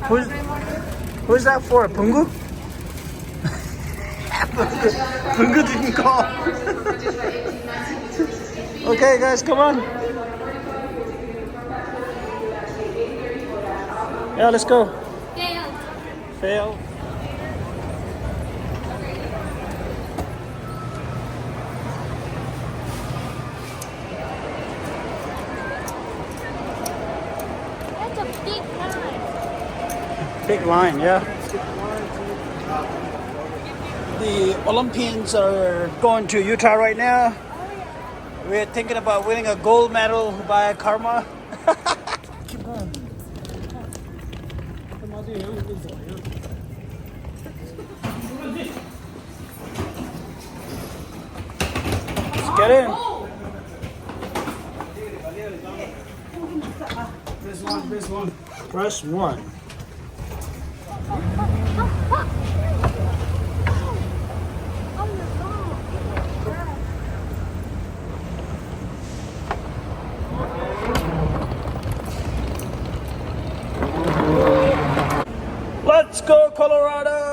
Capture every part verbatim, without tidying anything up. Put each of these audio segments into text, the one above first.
Who's, who's that for? Pungu? Pungu didn't call. Okay, guys, come on. Yeah, let's go. Fail. That's a big line. Big line, yeah. The Olympians are going to Utah right now. We're thinking about winning a gold medal by karma. Keep going. Let's get in. Press one, press one. Press one. Let's go, Colorado!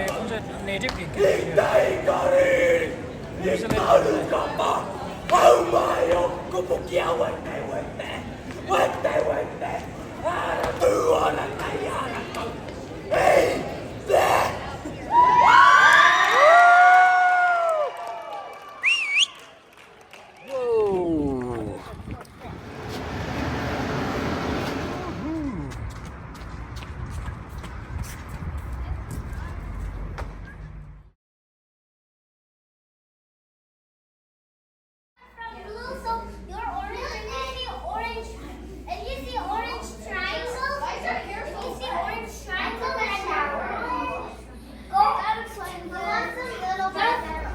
ཁོང་ཚོ་ནེ་ཊིབ་ཀྱི་སྐད་ཆ་ཤོད། From blue, so your orange, and you see orange, and you see orange triangle, and you see orange triangle and go outside, blossom little by little.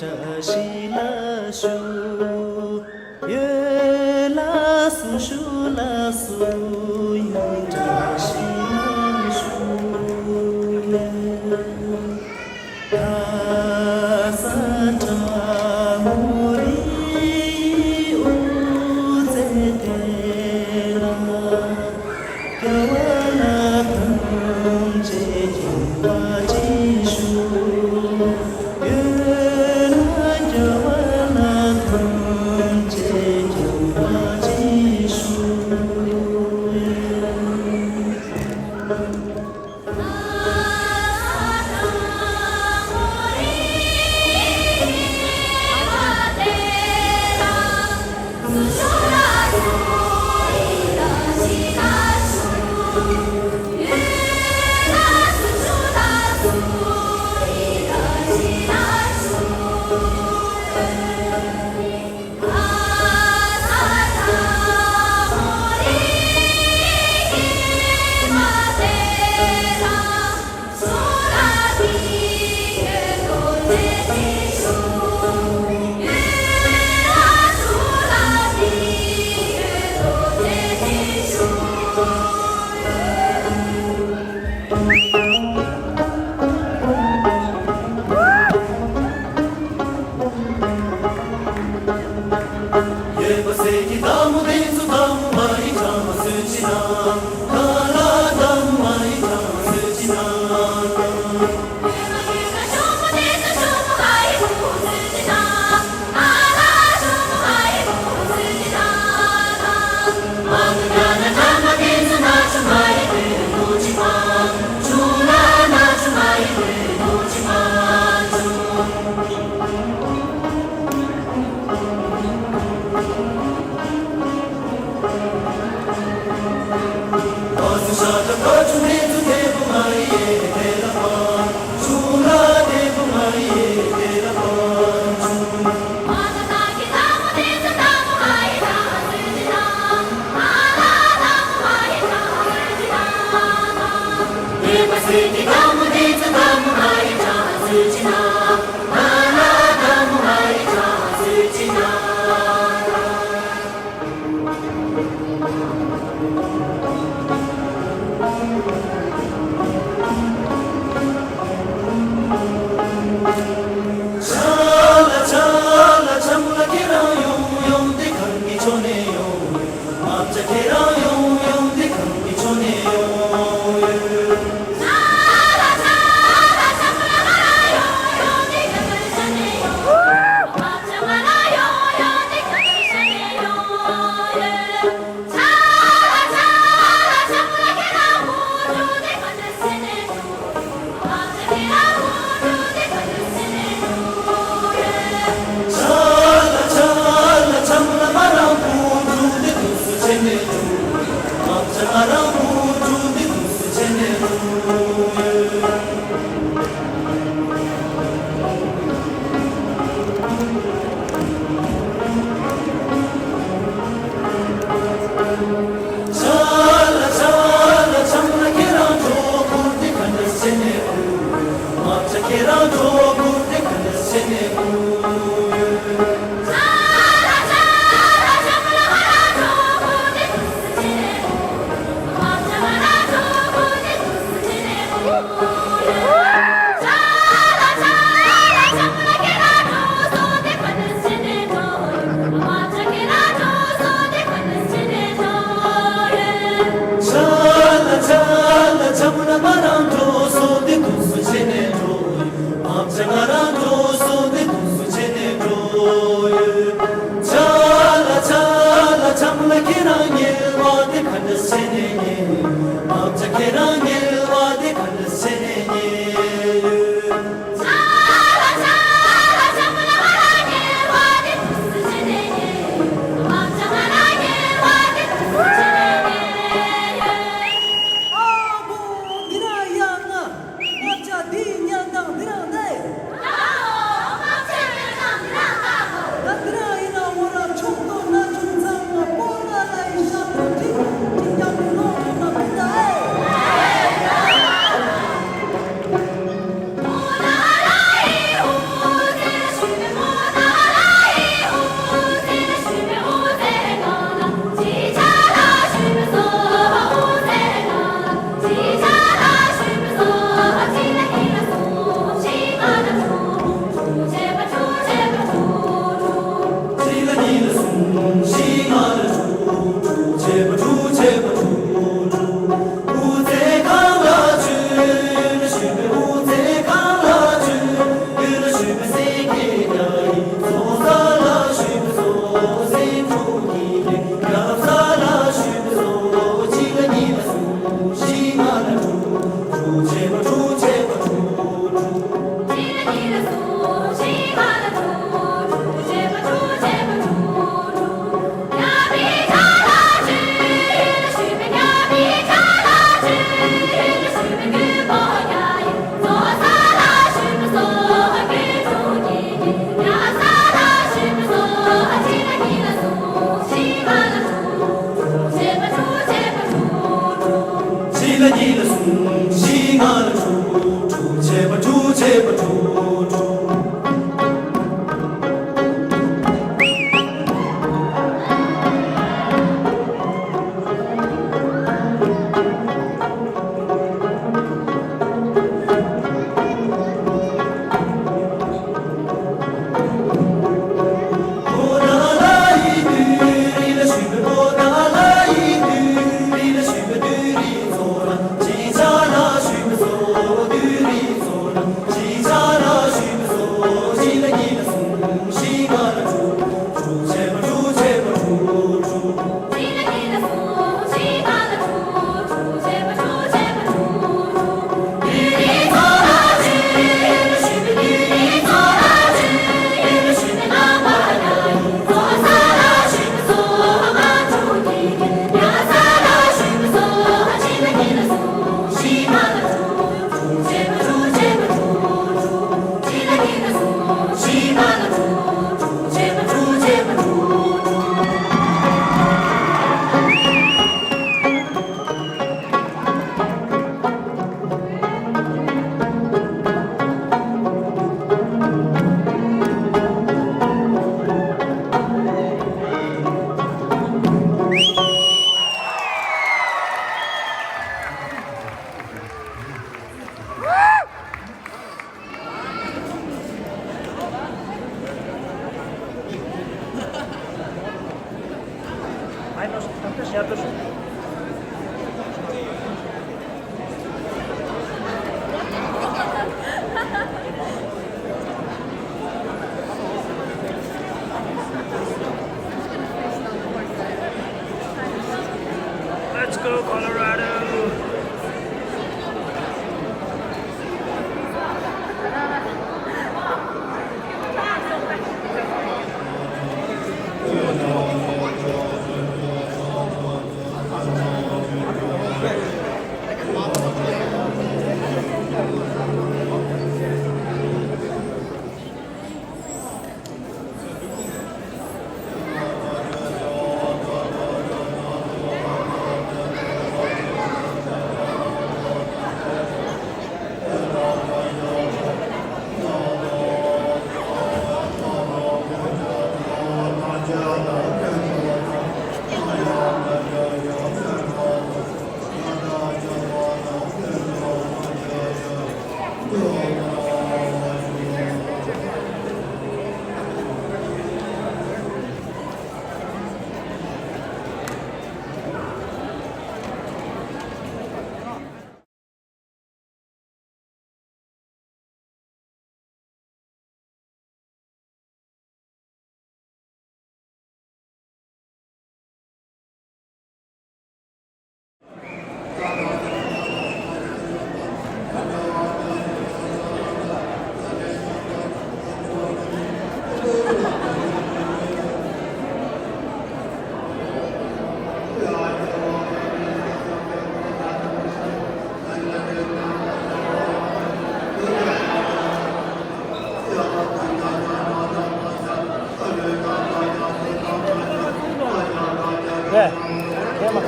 བཀྲ་ཤིས་ལ་ཞུ། ཡོད་ལགས་སོ། ཞུ་ལགས་སོ། ཡང་བཀྲ་ཤིས་ལ་ཞུ། ཁ་ས་ཁྲ་མོ་རི་འོ་ཙེ་དེ་ལ། རྒྱལ་བ་ལ་ཐམས་ཅད་མཁྱེན་པ་ཅིག་ཞུ། ཡོད་ན་རྒྱལ་བ་ལ་ཐམས་ཅད་མཁྱེན་པ་ཅིག་ཞུ།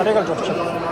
ལས་ཀར་འགྲོ་ཆོག་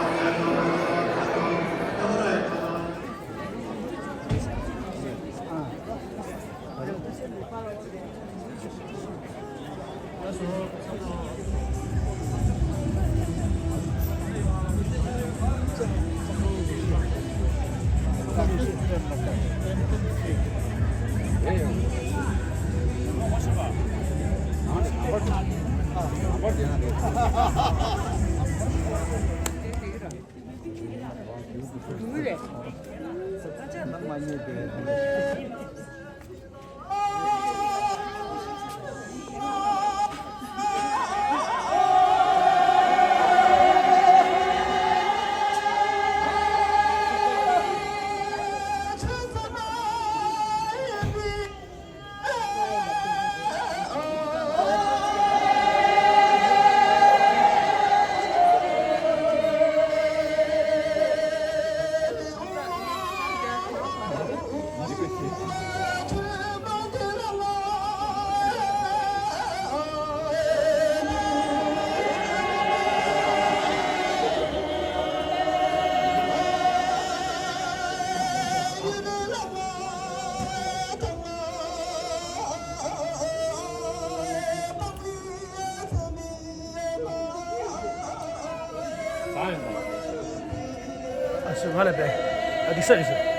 ཨ་སུ་ང་ལ་པས། ཨ་དི་ས་རི་སུ།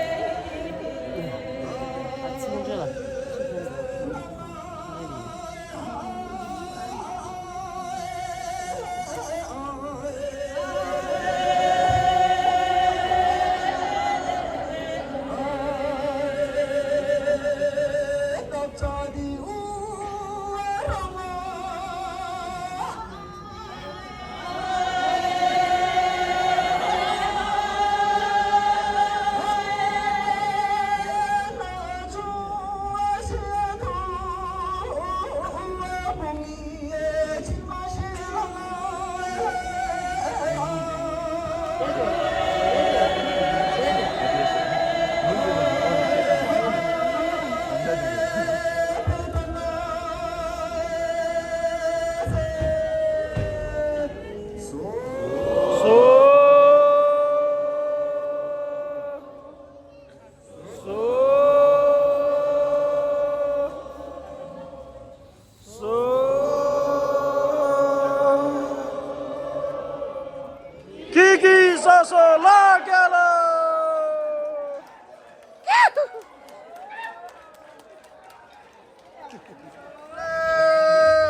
ཀི་ཀི་སོ་སོ་ལ་རྒྱ་ལ།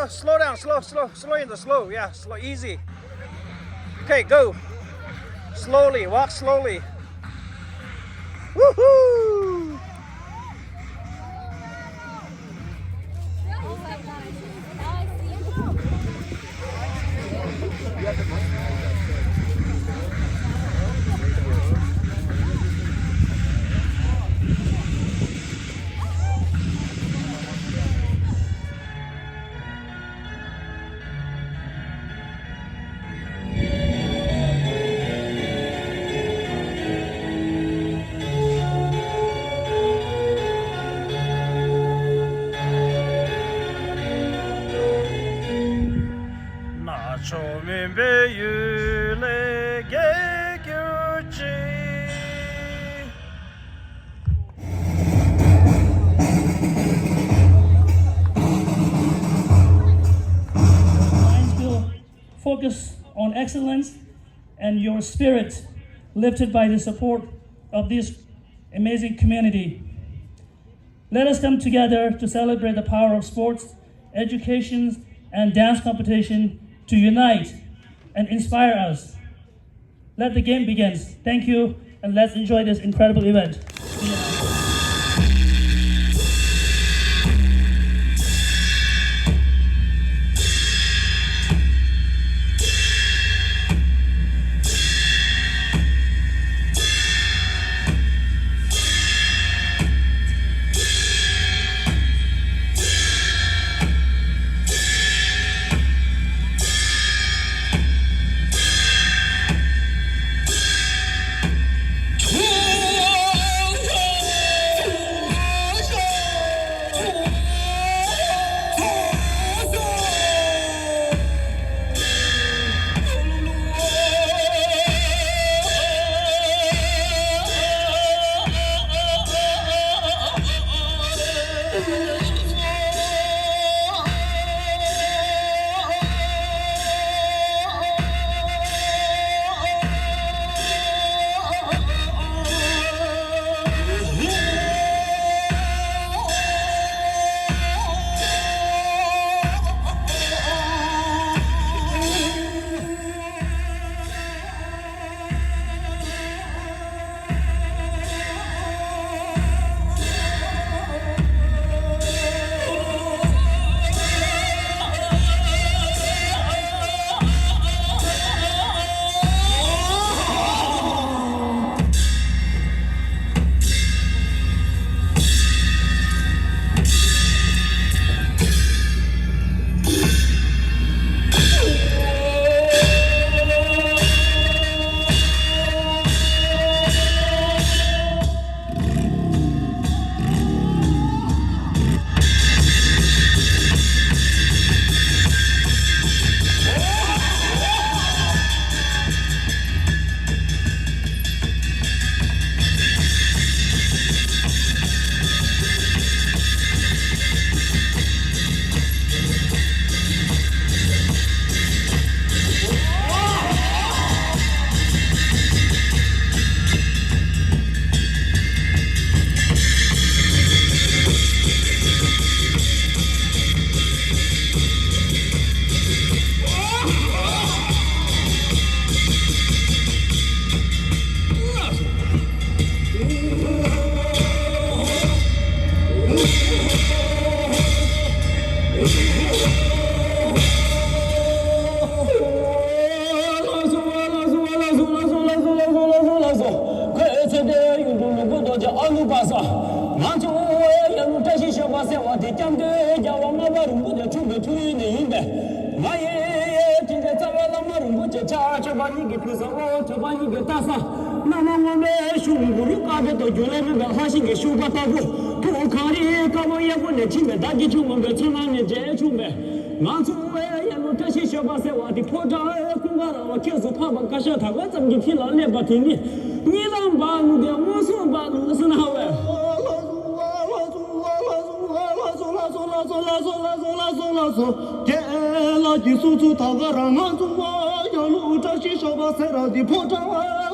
Slow down, slow, slow, slow in the slow, yeah, slow, easy. Okay, go. Slowly, walk slowly. Woohoo! ན་ཆོ་མུན་པའི་ཡུལ་ལས་རྒྱལ་གྱུར་ཅིག Minds will focus on excellence and your spirit lifted by the support of this amazing community. Let us come together to celebrate the power of sports, education, and dance competition to unite and inspire us. Let the game begin. Thank you, and let's enjoy this incredible event. སྐྱབས་མགོན་རྒྱལ་བ་ལྔ་པ་རིན་པོ་ཆེ་འཁྲུངས་པའི་འཁྲུངས་ཡུལ་ནས་ཡིན་པས། ང་ཡི་དྲིན་ཅན་རྩ་བའི་བླ་མ་རིན་པོ་ཆེ་ཕྱག་མཆོད་པ་ཉིད་ཀྱི་ཕུན་སུམ་ཚོགས་པ་ཉིད་ཀྱི་ལྟ་ས། བླ་མ་མངོན་པའི་ཤུགས་གུ་རུ་དཀར་སྦས་དང་རྒྱུ་ལས་སྨིན་པའི་ལྷ་ཞིང་གི་ཤུག་པ་ལྟ་བུ། ཐུགས་གངས་རིའི་དཀར་པོ་གཡས་སྐོར་ནས་ཕྱིན་པའི་ཟླ་རྒྱལ་ཆུ་མངོན་པའི་མཚོ་ནང་ནས་རྒྱལ་འཁྲུངས་པས། ང་ཚོ་ཡར་ལ་བཀྲ་ཤིས་ཞོལ་པ་ཟེར་བ་དེ་ཕོ་བྲང་ཀུན་དགའ་ར་བ་ཁྱེད་ཚོ་འཕགས་པ་བཀའ་ཤག་དར་བ་ཙམ་གྱི་མཐིལ་ལ་སླེབས་པ་དེ་ནི། གཉིད་ལམ་བག་ལུག་གི་མངོན་སུམ་བག་ལུག་ཟེར་ན་བས། རྒྱལ་ལགས་ཀྱི་གསུང་ཚུལ་ད་ག་རང་ང་ཚོ་བ་ཡང་ལུག་བཀྲ་ཤིས་ཞོལ་པ་ཟེར་ར་དེ་ཕོ་བྲང་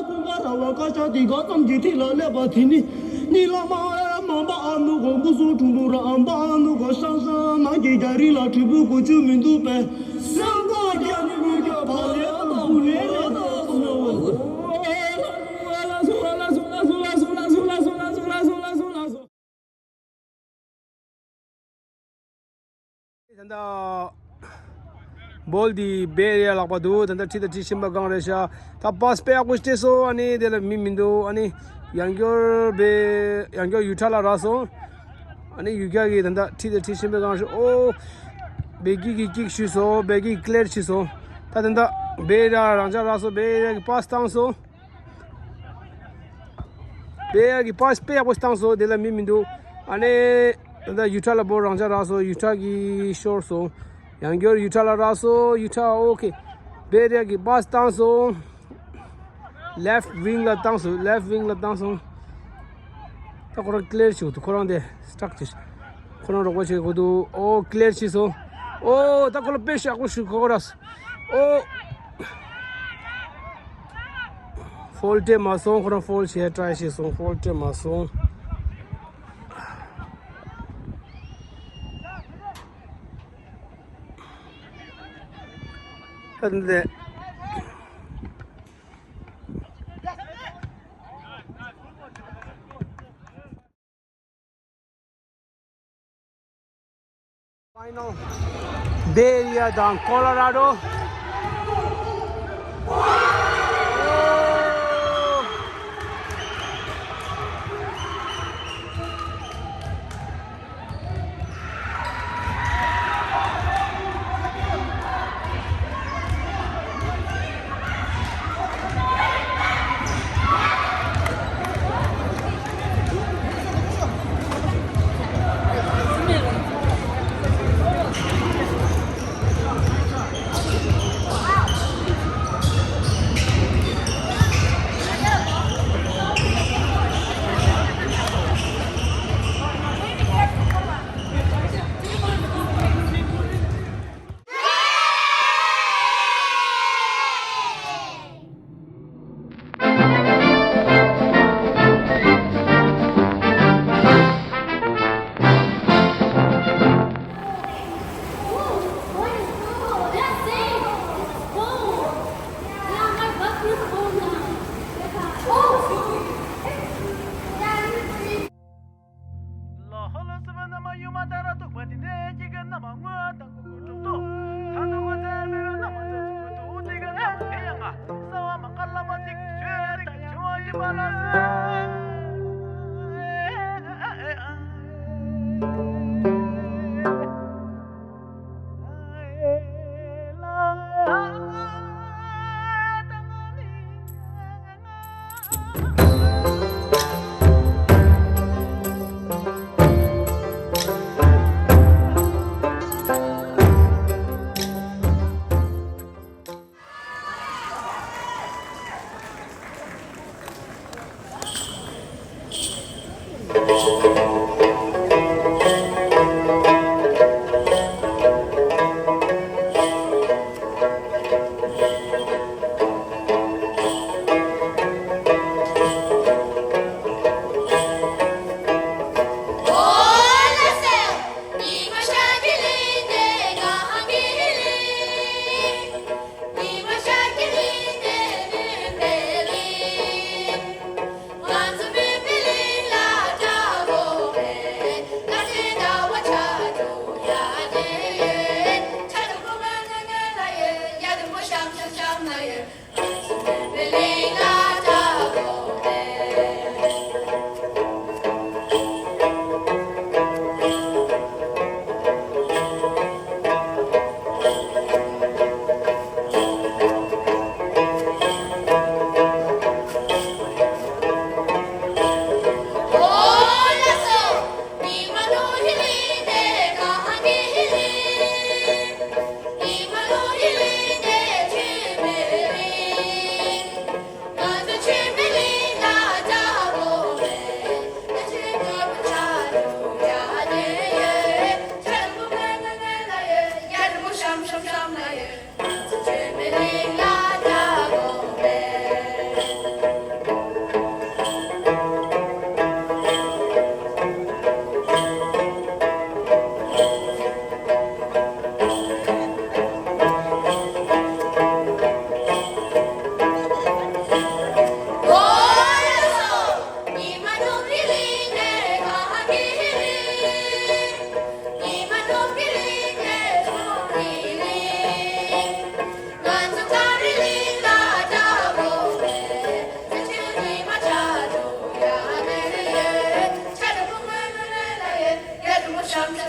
ཀུན་དགའ་ར་བ་བཀའ་ཤག་དེ་ག་ཙམ་གྱི་མཐིལ་ལ་སླེབས་པ་དེ་ནི། གཉིད་ལམ་མ་བག་ལུག་གི་མངོན་སུམ་དྲུང་དུ་ར་བག་ལུག་གི་ཤང་ཤང་ནང་གི་རྒྱ་རིགས་ལ་དྲིལ་བུ་གོ་ཆུ་མི་འདུག་པས། སེམས་ཁོག་རྒྱ་མི་མི་རྒྱ་བ་ལས་དང་བུ་ལས་རེད་དང་གསུངས་ཡོད་པ། ད་ལྟ་བོལ་འདི་བེ་རི་ཡ་ལག་པ་འདུག་ད་ལྟ་ཁྲིད་ད་ཁྲིད་ཤིང་པ་གང་རེད་ཤག་ད་པ་སི་དཔེ་ཡག་པོ་སྤྲད་སོང་། ཨ་ནི་དེ་ལ་མི་མི་འདུག་ཨ་ནི་ཡང་སྐྱོར་བེ་ཡང་སྐྱོར་ཡུ་ཊ་ལ་རག་སོང་། ཨ་ནི་ཡུ་ཀྱ་གི་ད་ལྟ་ཁྲིད་དེ་ཁྲིད་ཤིང་པའི་སྒང་ཞིག་ཨོ། བེ་གི་གི་ཀིག་ཞུས་སོང་། བེ་གི་ཀི་ལེར་བྱས་སོང་། ད་ད་ལྟ་བེ་ར་རང་ཅག་རག་སོང་། བེ་ར་གི་པ་སི་བཏང་སོང་། བེ་ར་གི་པ་སི་དཔེ་ཡག་པོ་བཏང་སོང་། དེ་ལ་མི་མི་འདུག་ཨ་ནི་ད་ལྟ་ཡུ་ཊ་ལ་བོ་རང་ཅག་རག་སོང་། ཡུ་ཊ་གི་ཤོར་སོང་། ཡང་སྐྱོར་ཡུ་ཊ་ལ་རག་སོང་། ཡུ་ཊ་ཨོ་ཁེ། བེ་ར་གི་པ་སི་བཏང་སོང་། ལེཕ་ཝིང་ལ་བཏང་སོང་། ལེཕ་ཝིང་ལ་བཏང་སོང་། ད་ཁོ་རང་ཀི་ལེར་བྱེད་དགོས་འདུག་ཁོ་རང་དེ་སི་ཊག་བྱེད། ཁོ་རང་རོགས་པ་བྱེད་དགོས་འདུག་ཨོ་ཀི་ལེར་བྱས་སོང་། ཨོ་ད་ཁོ་ལ་དཔེ་ཤག་པོ་ཞུ་ཁོ་ར། ཨོ། ཕོལ་སྤྲད་མ་སོང་། ཁོ་རང་ཕོལ་བྱེད་ཊ་རའི་བྱས་སོང་། ཕོལ་སྤྲད་མ་སོང་། ད་འདི། Final. Bay Area དང་Colorado. ཨ།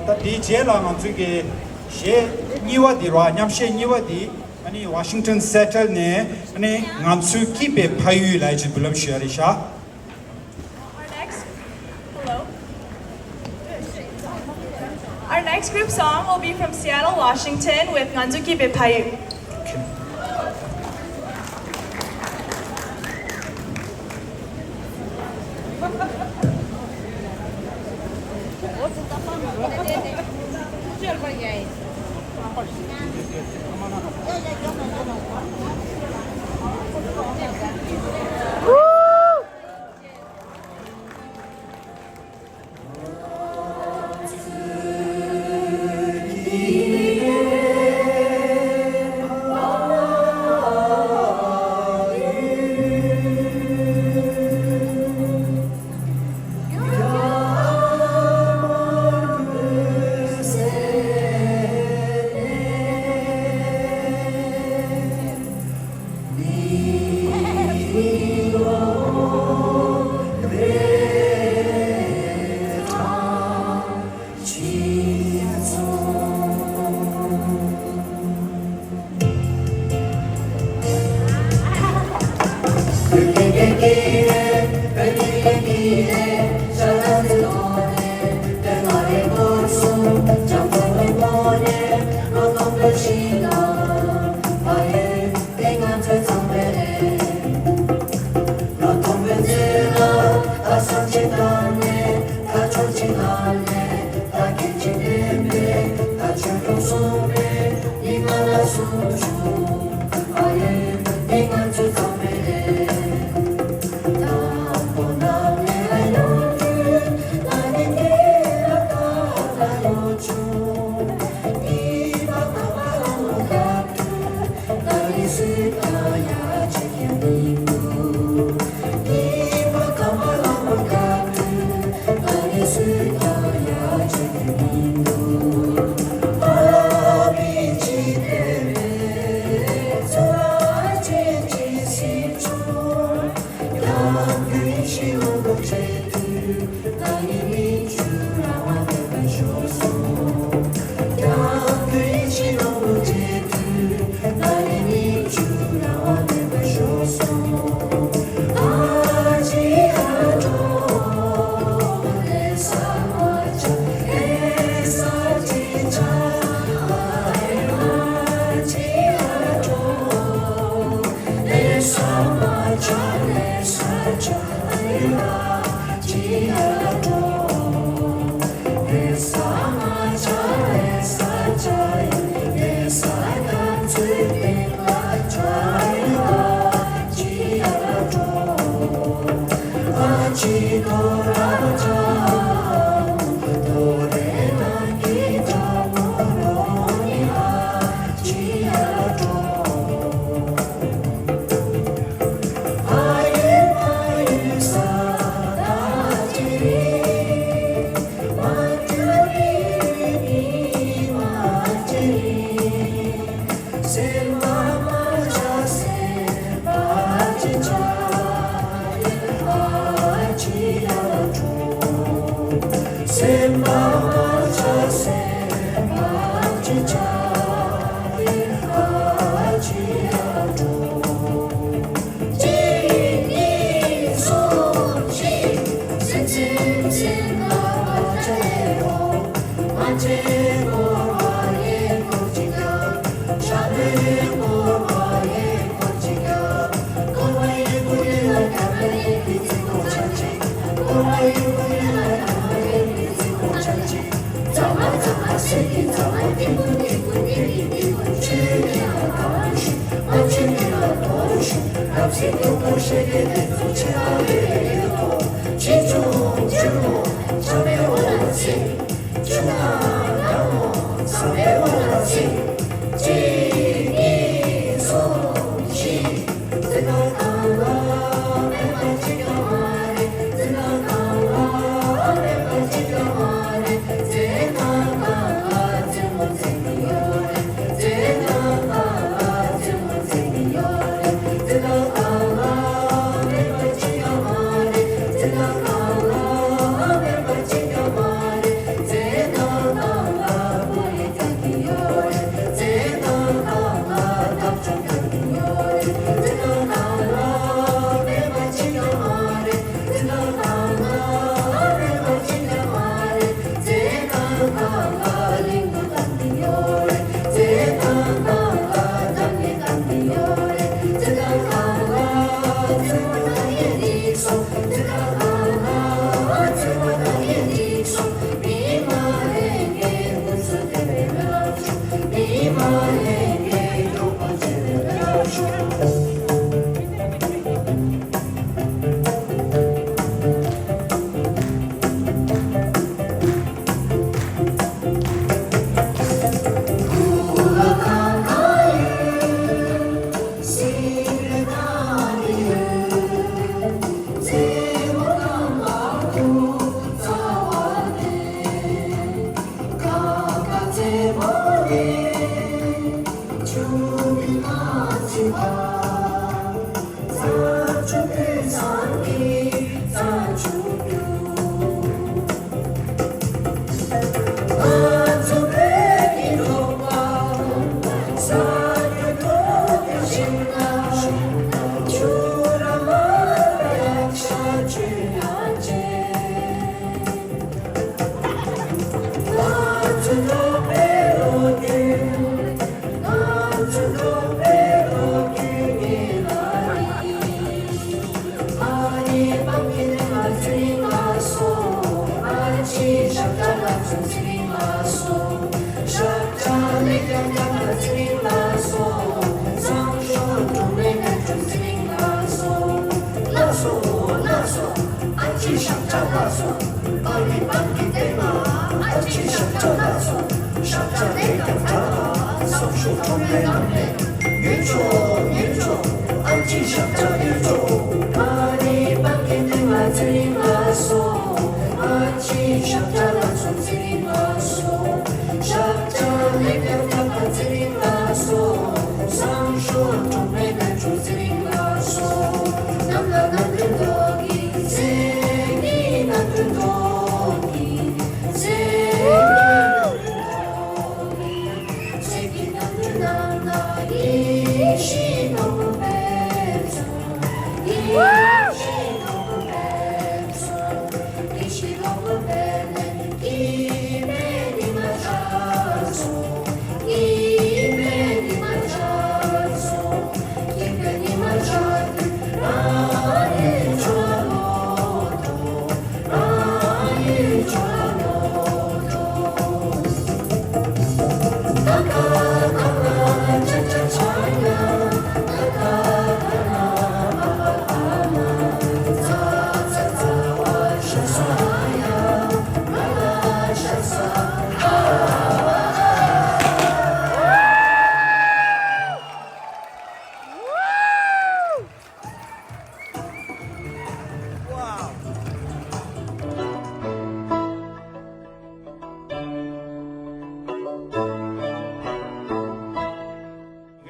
ད་དེའི་རྗེས་ལ་ང་ཚོའི་གི་གཞས་གཉིས་པ་འདི་རེད་བ། མཉམ་གཞས་གཉིས་པ་འདི་ཨ་ནི་Washington Seattle ནས་ཨ་ནི་ང་ཚོའི་སྐྱིད་པའི་ཕ་ཡུལ་ལབ་ཅིག་འབུལ་ལམ་ཞུ་ཡ་རེད་ཤག Our next, hello. Our next group song will be from Seattle, Washington, with ང་ཚོའི་སྐྱིད་པའི་ཕ་ཡུལ.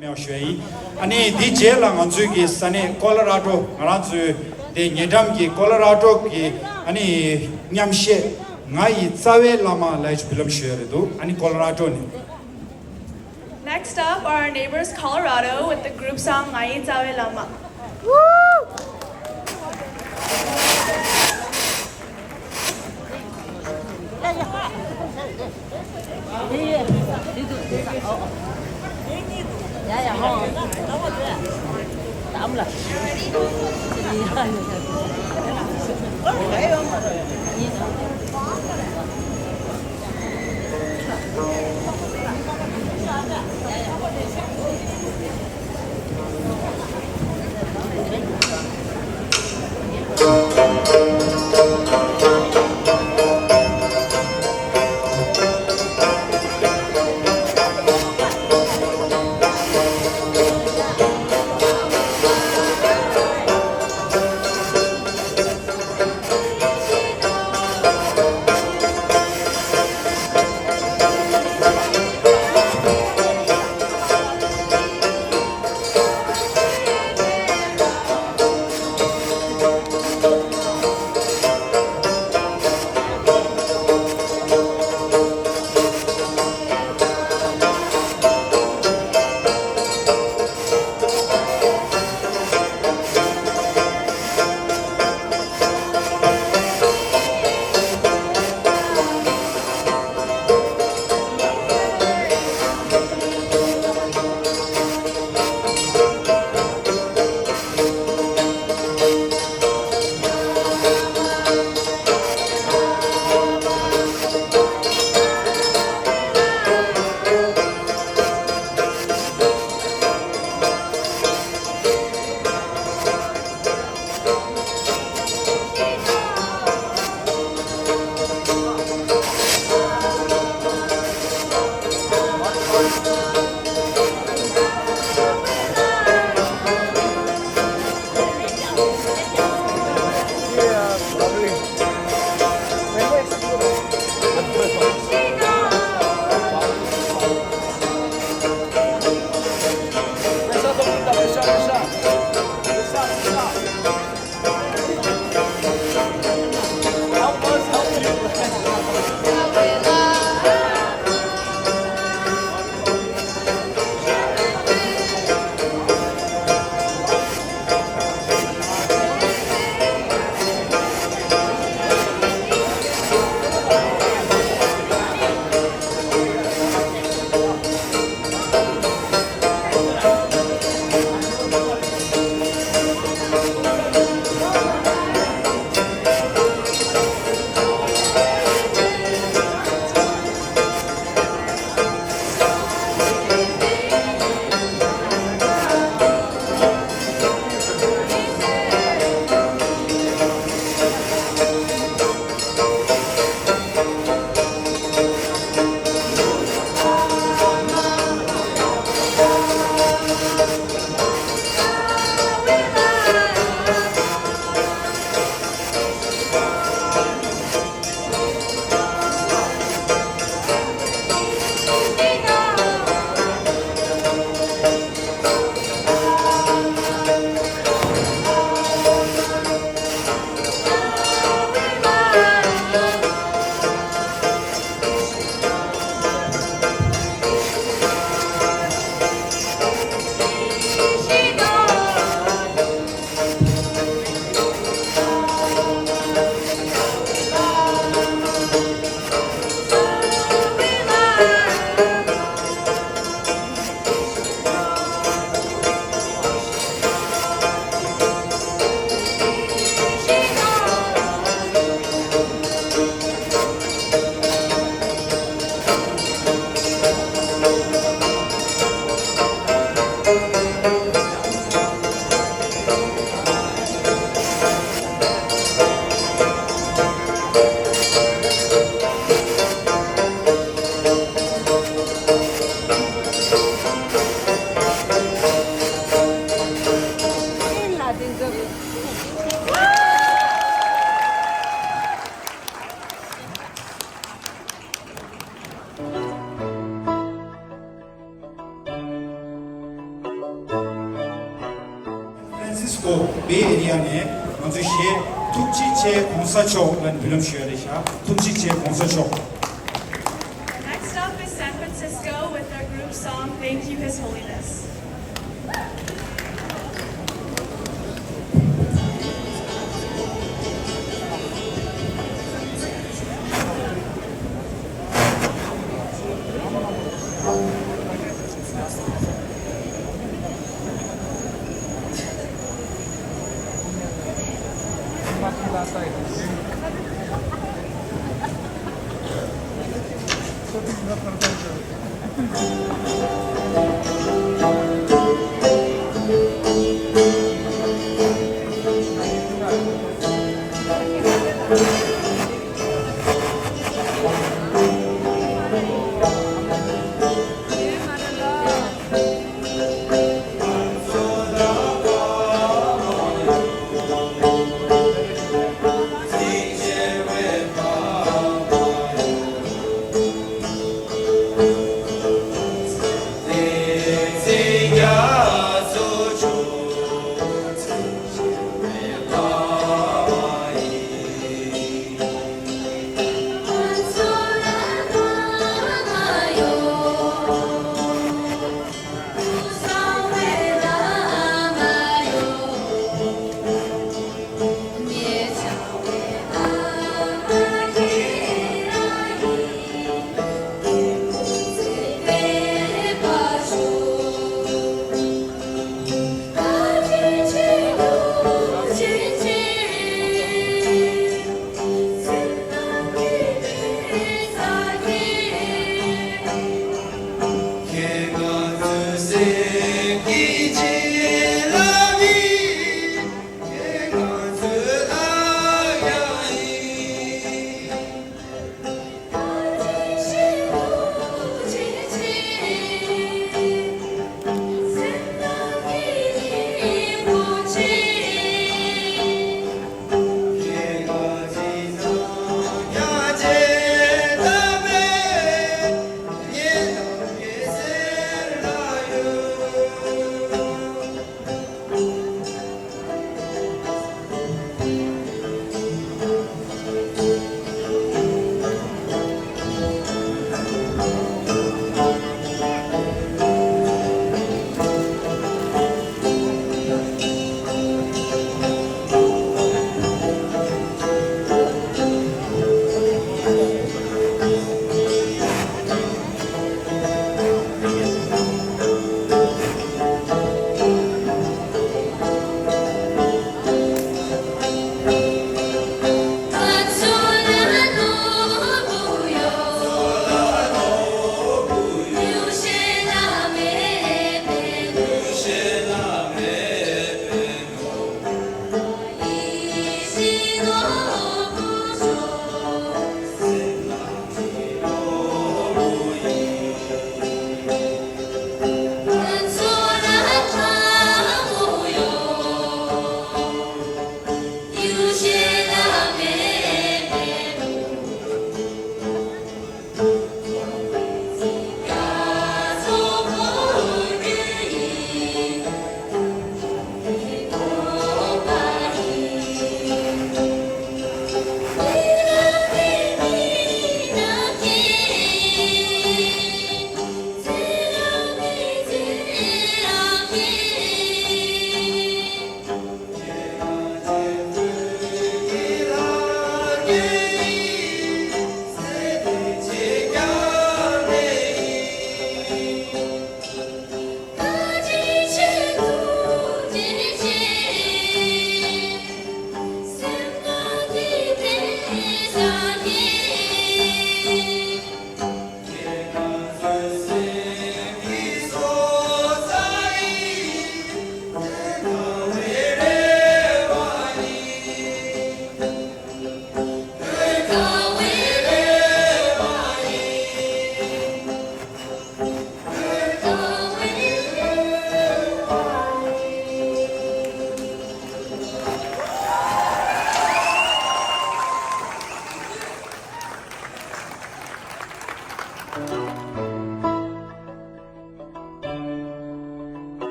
མེད་པ་ཞུ་ཡ་ཡིན། ཨ་ནི་འདི་རྗེས་ལ་ང་ཚོའི་གི་ས་གནས་ཀོ་ལོ་ར་ཌོ། ང་རང་ཚོའི་དེ་ཉེ་འགྲམ་གྱི་ཀོ་ལོ་ར་ཌོ་གི་ཨ་ནི་མཉམ་གཞས་ང་ཡི་རྩ་བའི་བླ་མ་ལབ་ཡ་ཅིག་འབུལ་ལམ་ཞུ་ཡ་རེད་འདུག་ཨ་ནི་ཀོ་ལོ་ར་ཌོ་ནས། Next up are our neighbors Colorado with the group song ང་ཡི་རྩ་བའི་བླ་མ། Woo! Francisco Bay Area ནས་ང་ཚོའི་གཞས་ཐུགས་རྗེ་ཆེ་གོང་ས་མཆོག་ལ་འབུལ་ལམ་ཞུ་ཡ་རེད་ཤག་ཐུགས་རྗེ་ཆེ་གོང་ས་མཆོག Next up is San Francisco with their group song Thank You, His Holiness.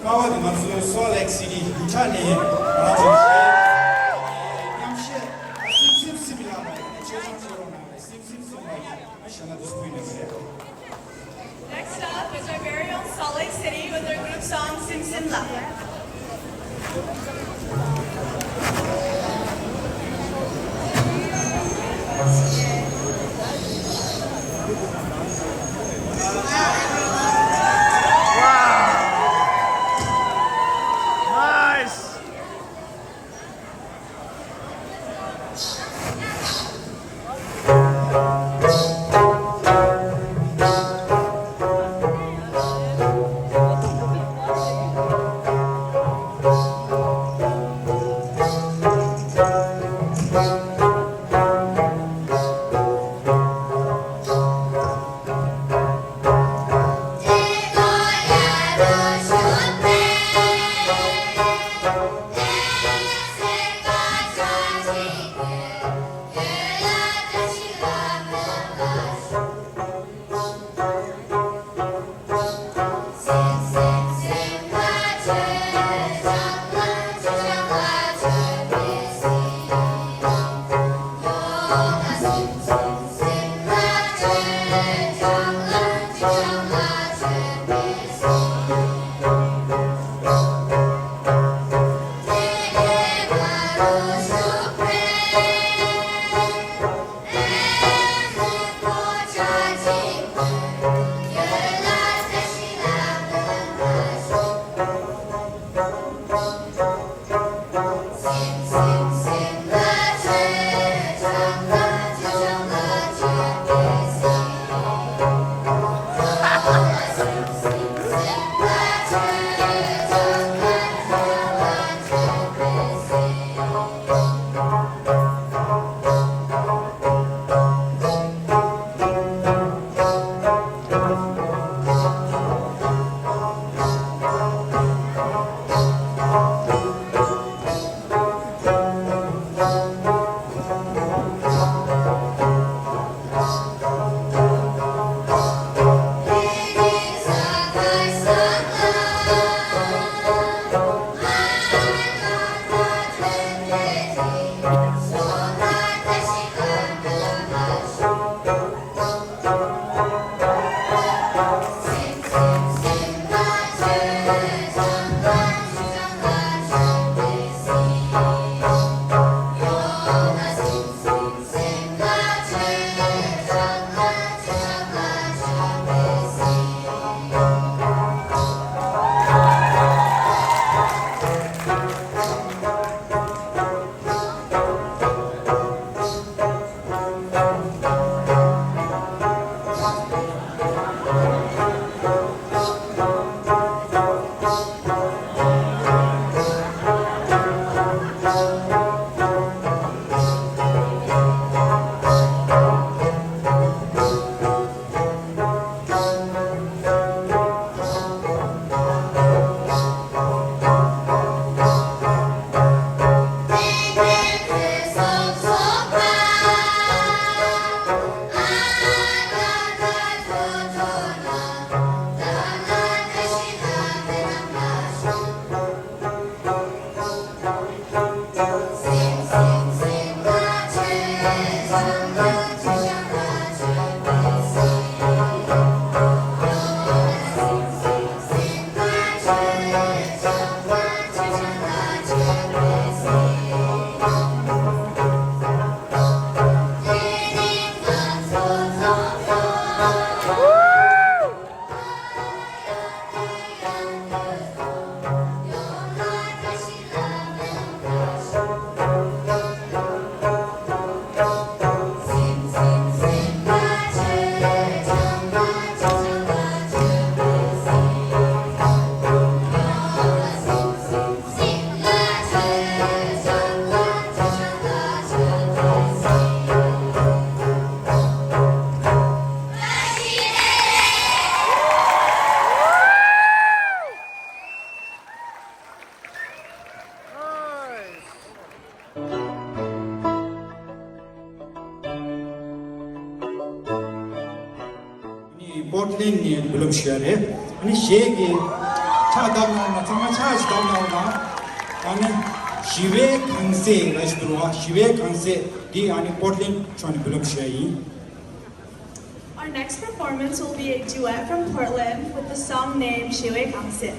ཀ་བ་དེ་ང་ཚོའི་སོལ་ལེག་སི་ཊི་ཡུ་ཊ་ནས་ང་ཚོ་མཉམ་གཞས་སིམ་སིམ་སིམ་ལ་ཆེད་སྦྱོང་བྱེད་རོགས་གནང་། སིམ་སིམ་སིམ་ལ་ཡིན་ན་ཞེ་ན་དུ་སུ་ཡིན་ནས་རེད། Next up is our very own Salt Lake City with their group song Sim Sim La. ནི་པོར་ཊ་ལེན་ཌ་ནས་བུ་ལམ་ཞུ་ཡ་རེད། ཨ་ནི་གཞས་ཀྱི་ཕྱག་བརྡབ་གནང་བ་ཚང་མ་ཕྱག་ཅིག་བརྡབ་གནང་བ་དང་། ཨ་ནི་ཞི་བའི་གང་ཟེར་ལ་ཞིག་འདུག་བ། ཞི་བའི་གང་ཟེར་འདི་ཨ་ནི་པོར་ཊ་ལེན་ཌ་ཕྱོགས་ནས་བུ་ལམ་ཞུ་ཡ་ཡིན། Our next performance will be a duet from Portland with the song named ཞི་བའི་གང་ཟེར།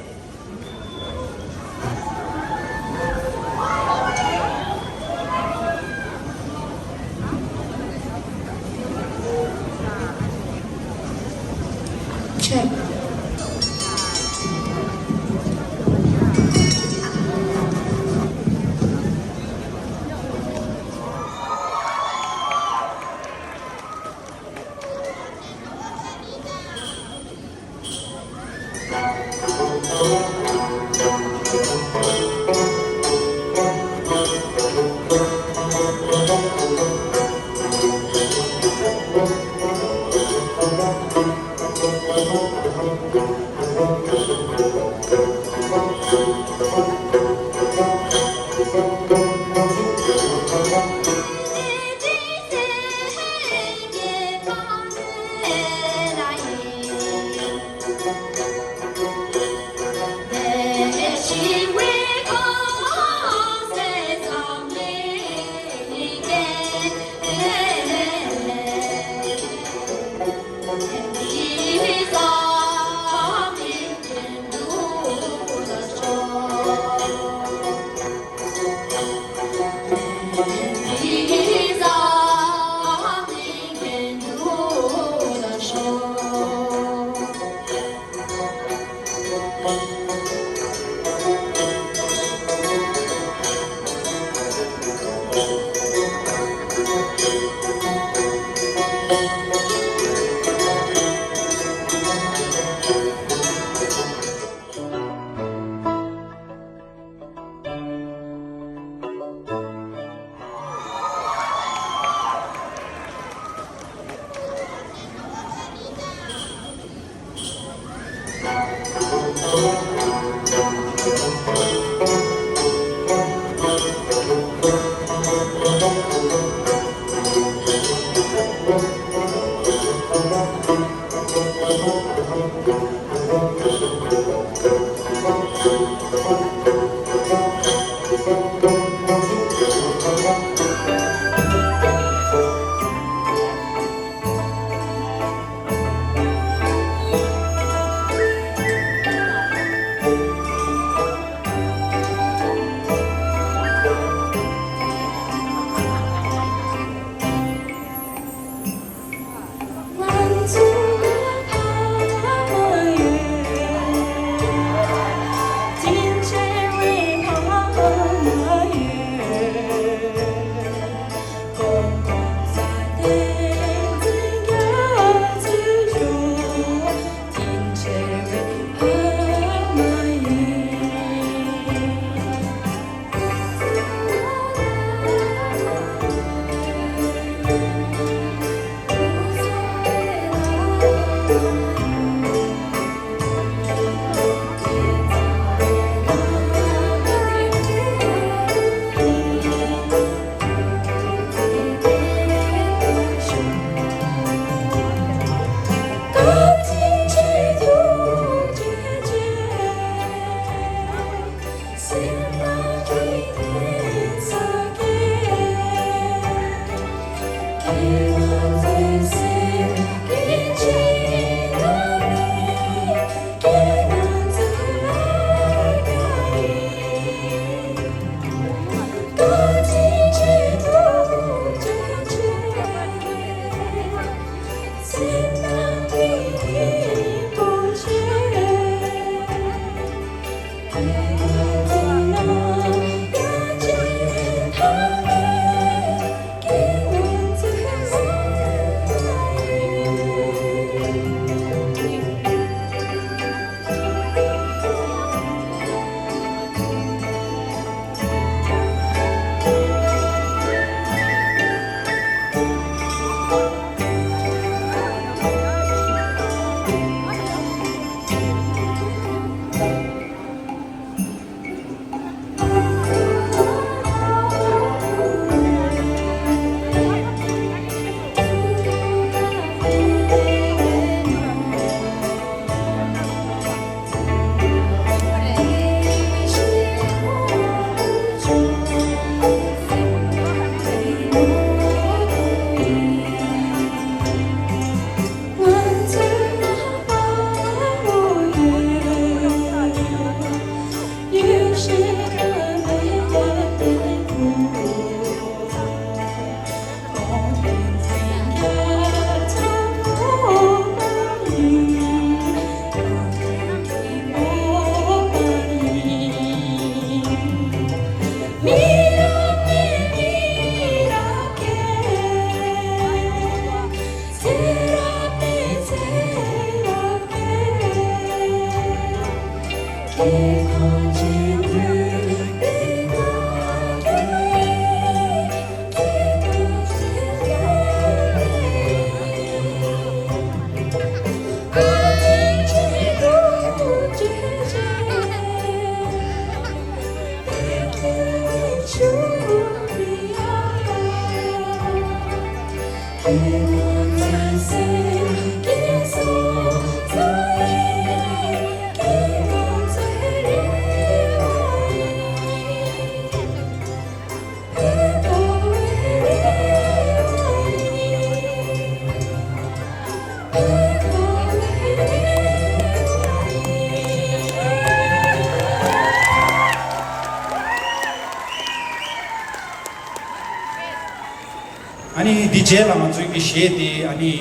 ཨ་ནི་འདི་རྗེས་ལ་ང་ཚོའི་གི་གཞས་དེ་ཨ་ནི་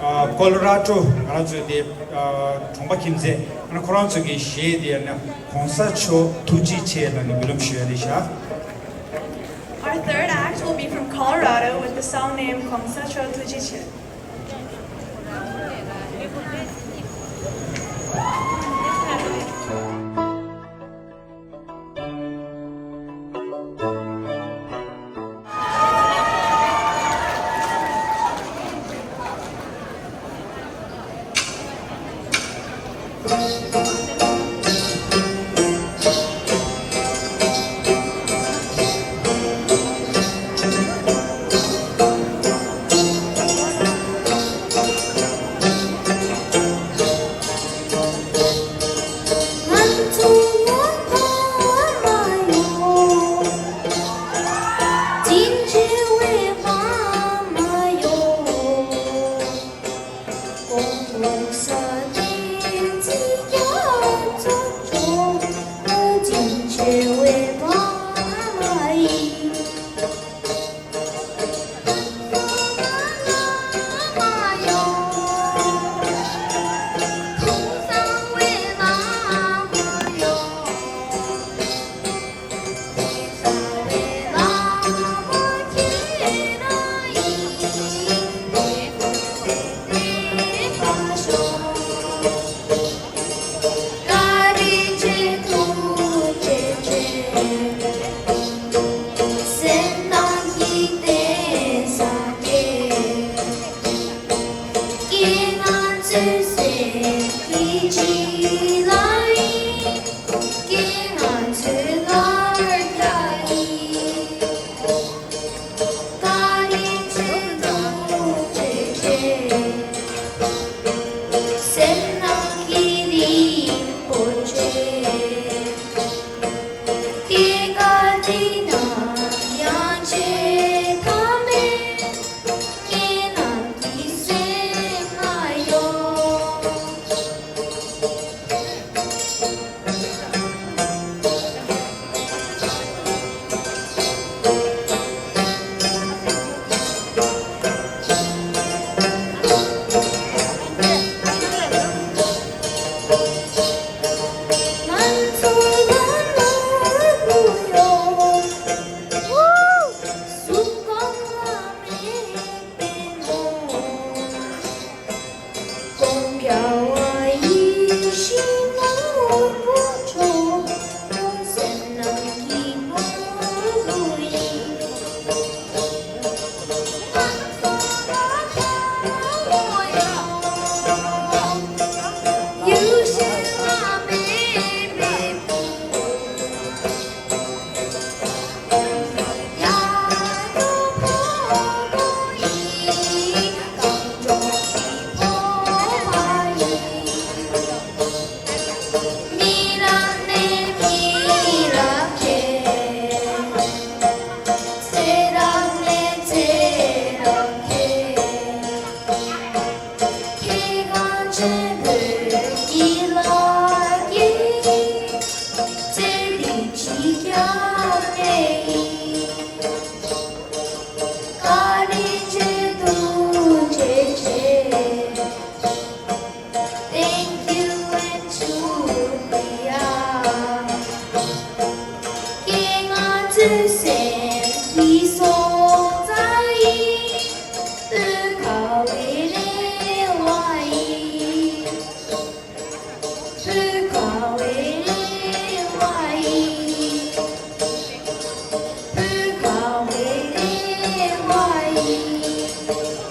ཨ་ཀོ་ལོ་ར་ཌོ་ང་རང་ཚོའི་དེ་ཨ་གྲོང་པ་ཁྱིམ་མཚེས་ཨ་ནི་ཁོ་རང་ཚོའི་གི་གཞས་དེ་ཨ་ནི་གོང་ས་མཆོག་ཐུགས་རྗེ་ཆེ་ལབ་ནས་འབུལ་ལམ་ཞུ་ཡ་རེད་ཤག Our third act will be from Colorado with the song name གོང་ས་མཆོག་ཐུགས་རྗེ་ཆེ།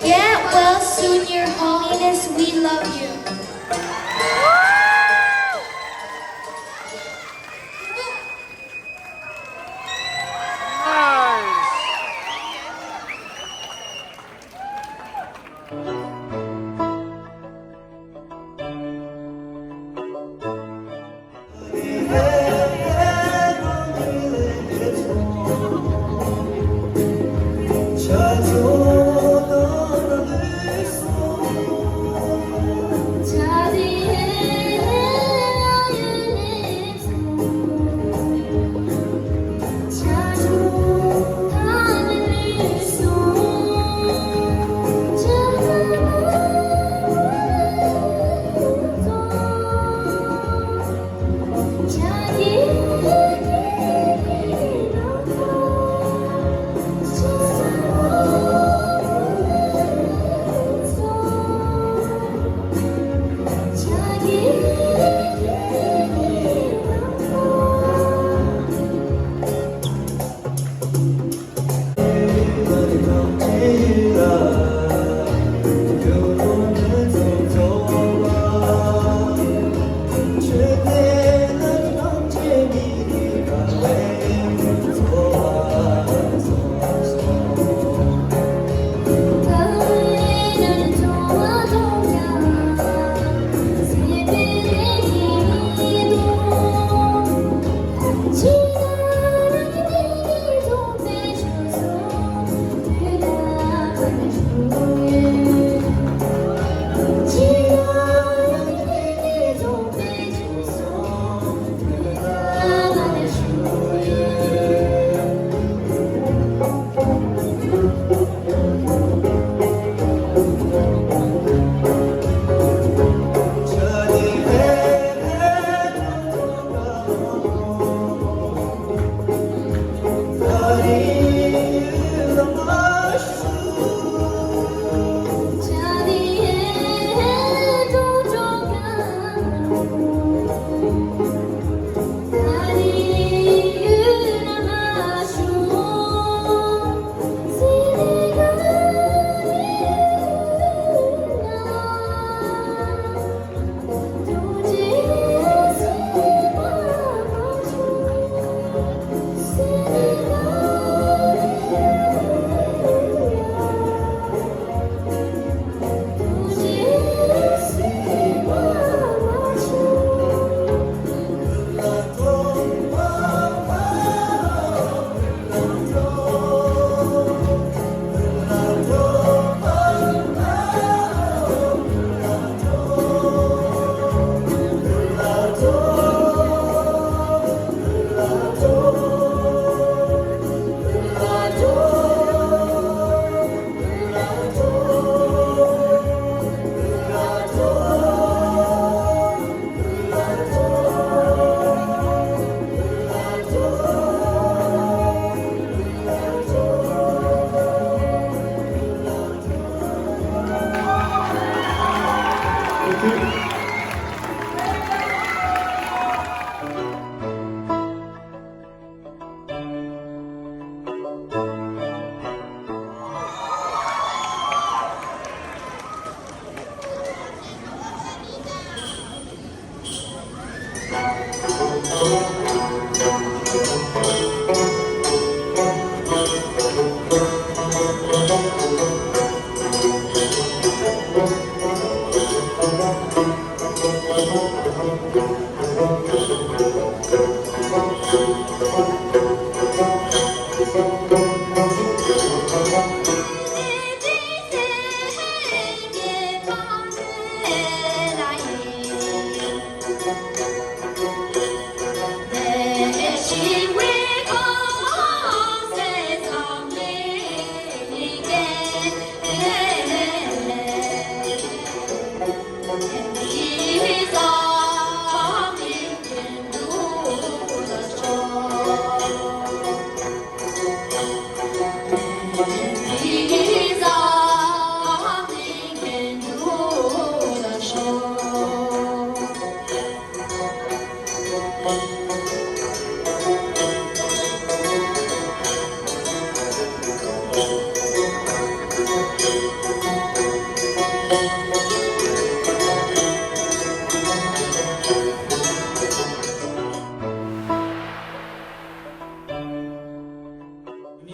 Get well soon, Your Holiness. We love you.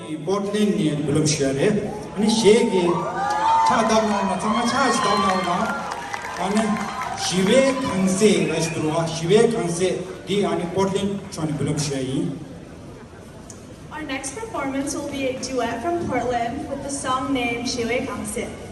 ནི་པོར་ཊ་ལེན་ཌ་ནས་འབུལ་ལམ་ཞུ་ཡ་རེད། ཨ་ནི་གཞས་ཀྱི་ཕྱག་བརྡབ་གནང་བ་ཚང་མ་ཕྱག་ཅིག་བརྡབ་གནང་བ་དང་། ཨ་ནི་ཞི་བའི་གང་ཟེར་ར་ཞིག་འདུག་བ། ཞི་བའི་གང་ཟེར་འདི་ཨ་ནི་པོར་ཊ་ལེན་ཌ་ཕྱོགས་ནས་འབུལ་ལམ་ཞུ་ཡ་ཡིན། Our next performance will be a duet from Portland with the song named ཞི་བའི་གང་ཟེར།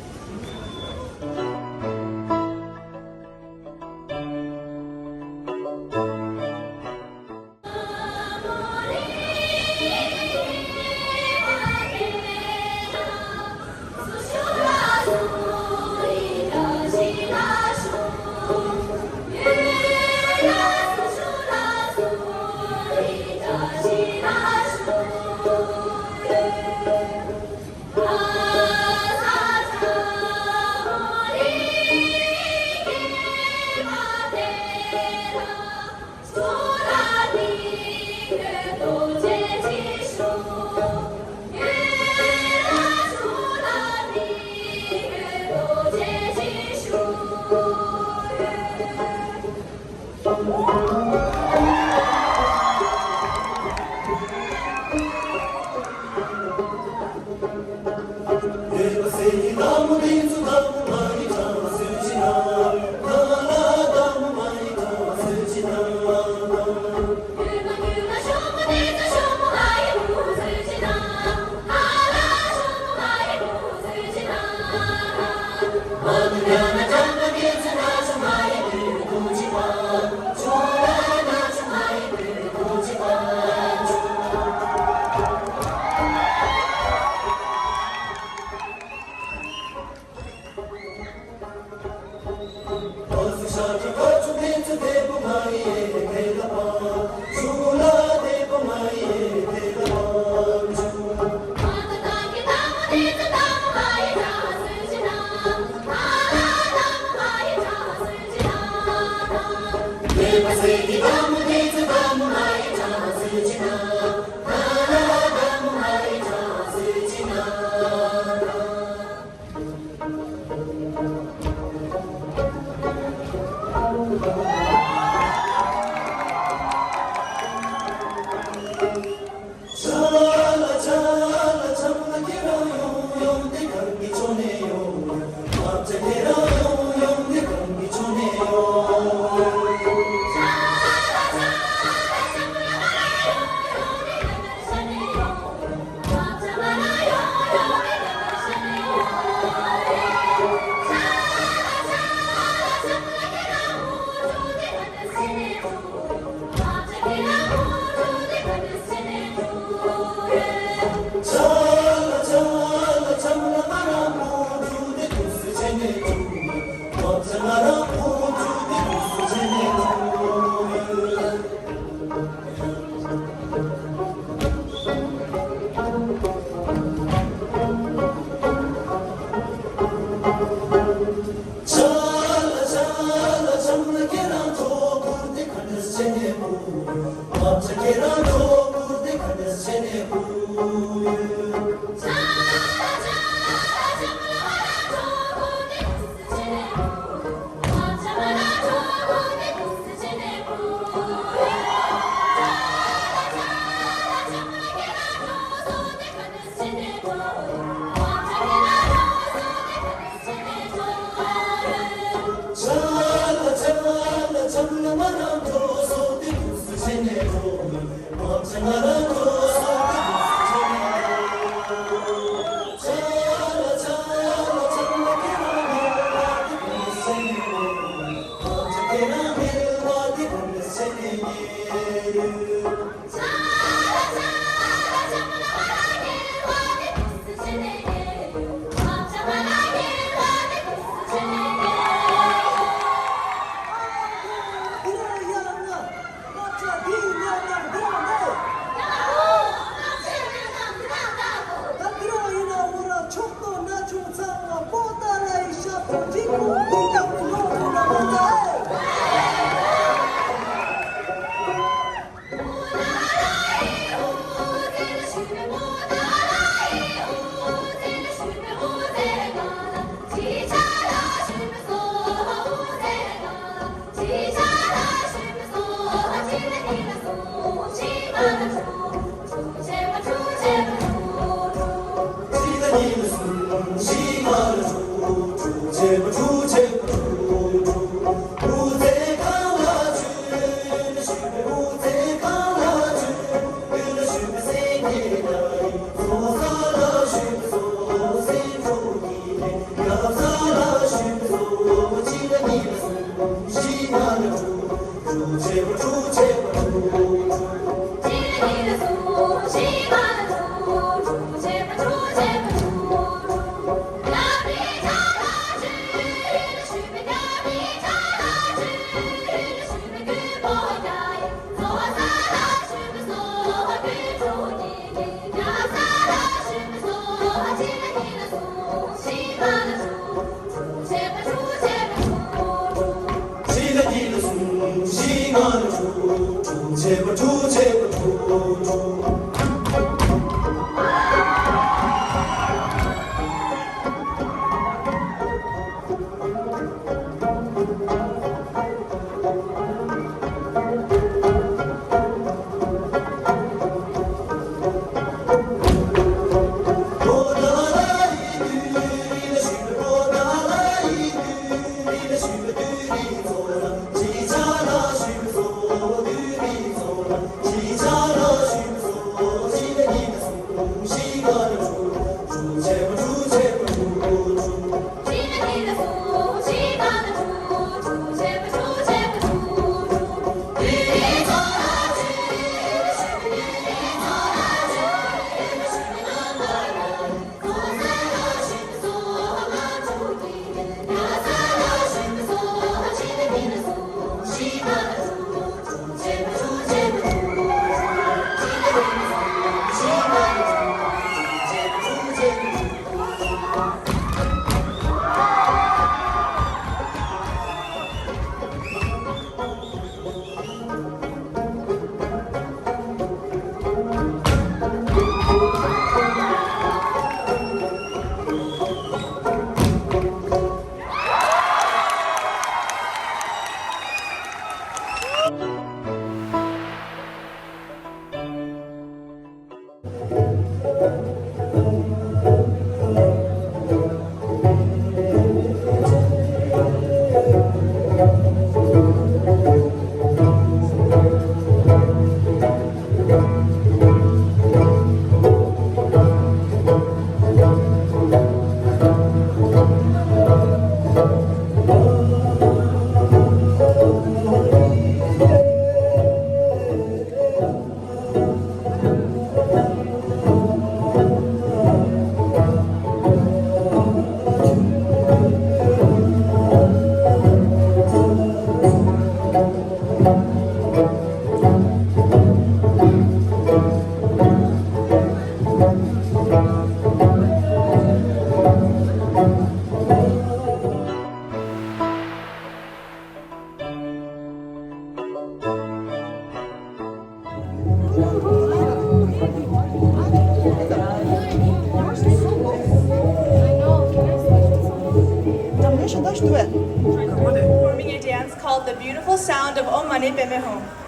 Forming a dance called the Beautiful Sound of Om Mani Padme Hum.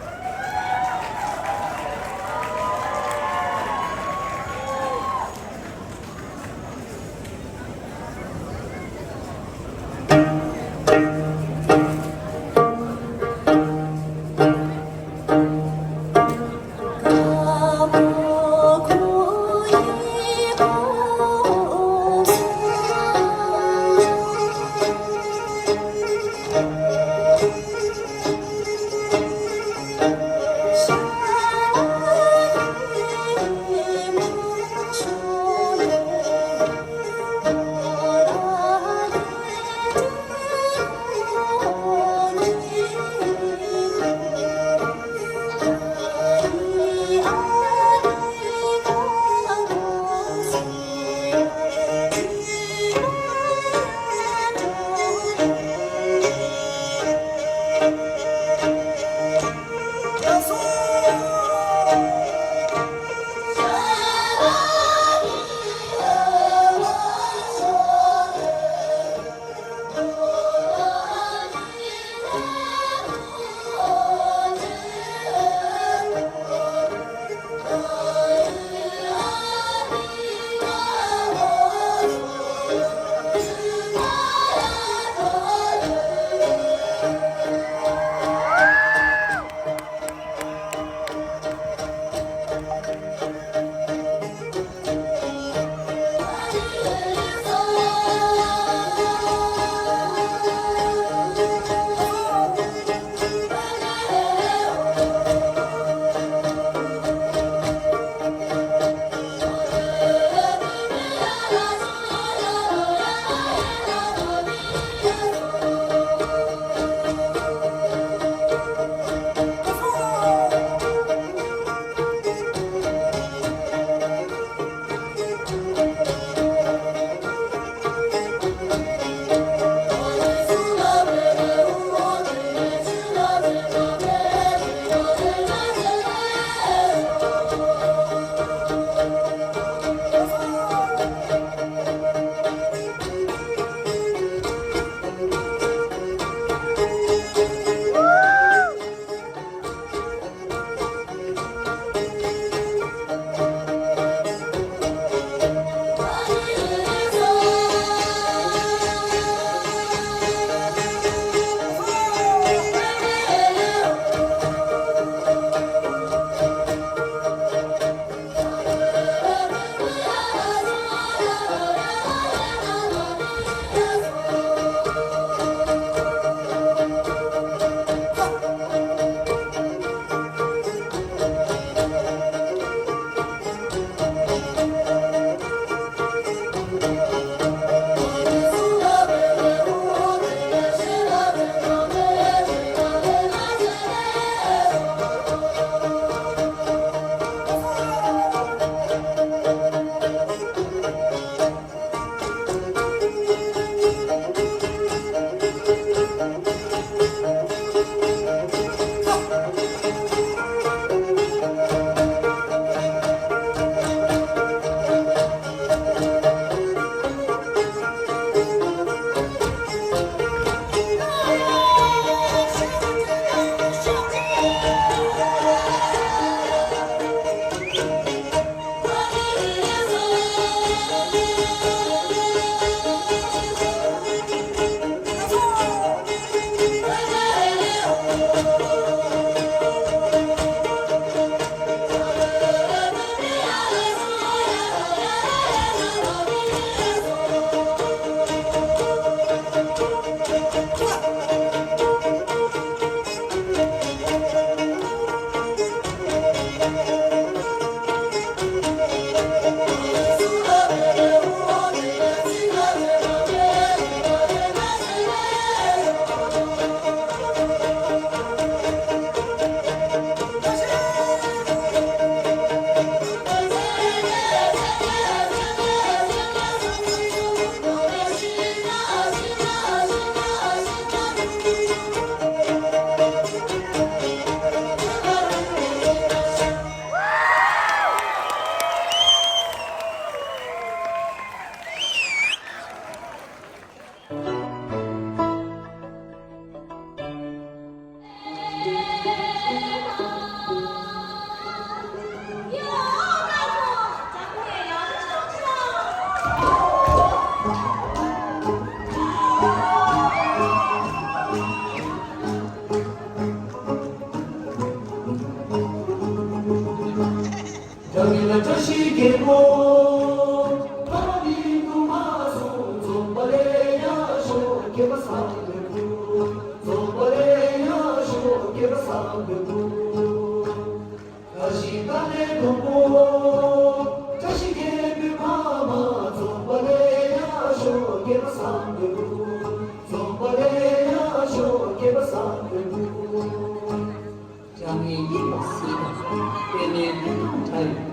རྒྱ་ངའི་དབྱིངས་ལ་གཟིགས་དང་། པདྨའི་སྤུ་ལྡང་འདྲ་ཡོད།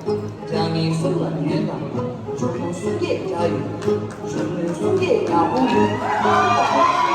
རྒྱ་ངའི་གཟུགས་ལ་ཉོན་དང་། འབྱུང་པོ་གསུམ་གྱི་སྒྲ་ཡོད། འབྱུང་པོ་གསུམ་གྱི་ཉ་གོང་ཡོད།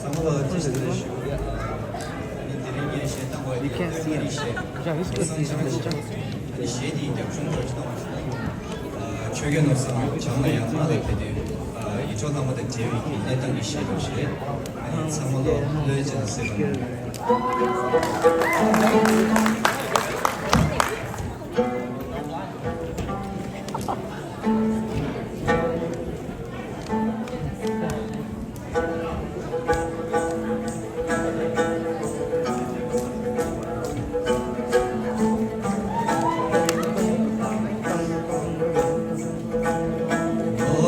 ཚང་མ་ལ་ཐུགས་རྗེ་ཆེ། ཨ་ནི་དེ་རིང་ངས་གཞས་བཏང་བ་ཡིན་ན་གངས་རིའི་གཞས། ཨ་ནི་གཞས་དེའི་རྒྱབ་ལྗོངས་འདྲ་ཅིག་བཏང་བ་ཞིག་ལ། ཨ་ཆོས་རྒྱལ་ནོར་བཟང་བྱང་ན་ཡང་ལྷ་ལ་ཕེབས་དུས། ཨ་ཡིད་འཕྲོག་ལྷ་མོ་དང་མཇལ་བའི་གི་གནས་སྟངས་ཀྱི་གཞས་འདྲ་ཞིག། ཨ་ནི་ཚང་མ་ལོ་ལོས་ཅན་ཟེར་བ།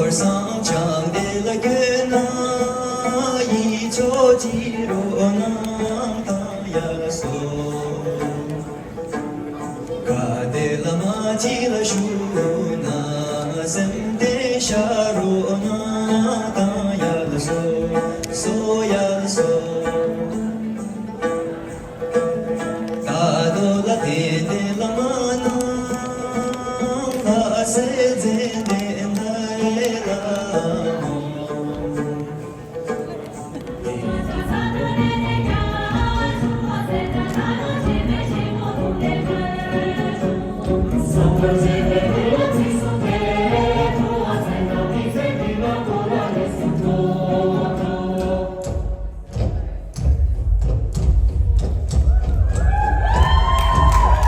ནོར་བཟང་ཕྱག་འདི་ལ་བསྐྱོན་ན། ཡིད་འཕྲོག་ཅི་རོ་ནང་དང་ཡལ་སོང་། ག་དེ་ལ་མ་ཅི་ལ་ཞུ་ན། སེམས་དེ་ཤ་རོ་ན་དང་ཡལ་སོ་སོ་ཡལ་སོ། ད་དོ་ལ་དེ་དེ་ལ་མ་ན་ལ་སེ་ཛེ་དེ་འདའ་ལ་མོ།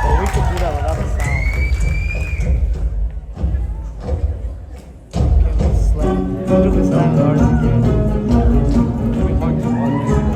Oh, we could do that without a sound. Can we slap? Can we do the slap bars again? Can we mark the audience?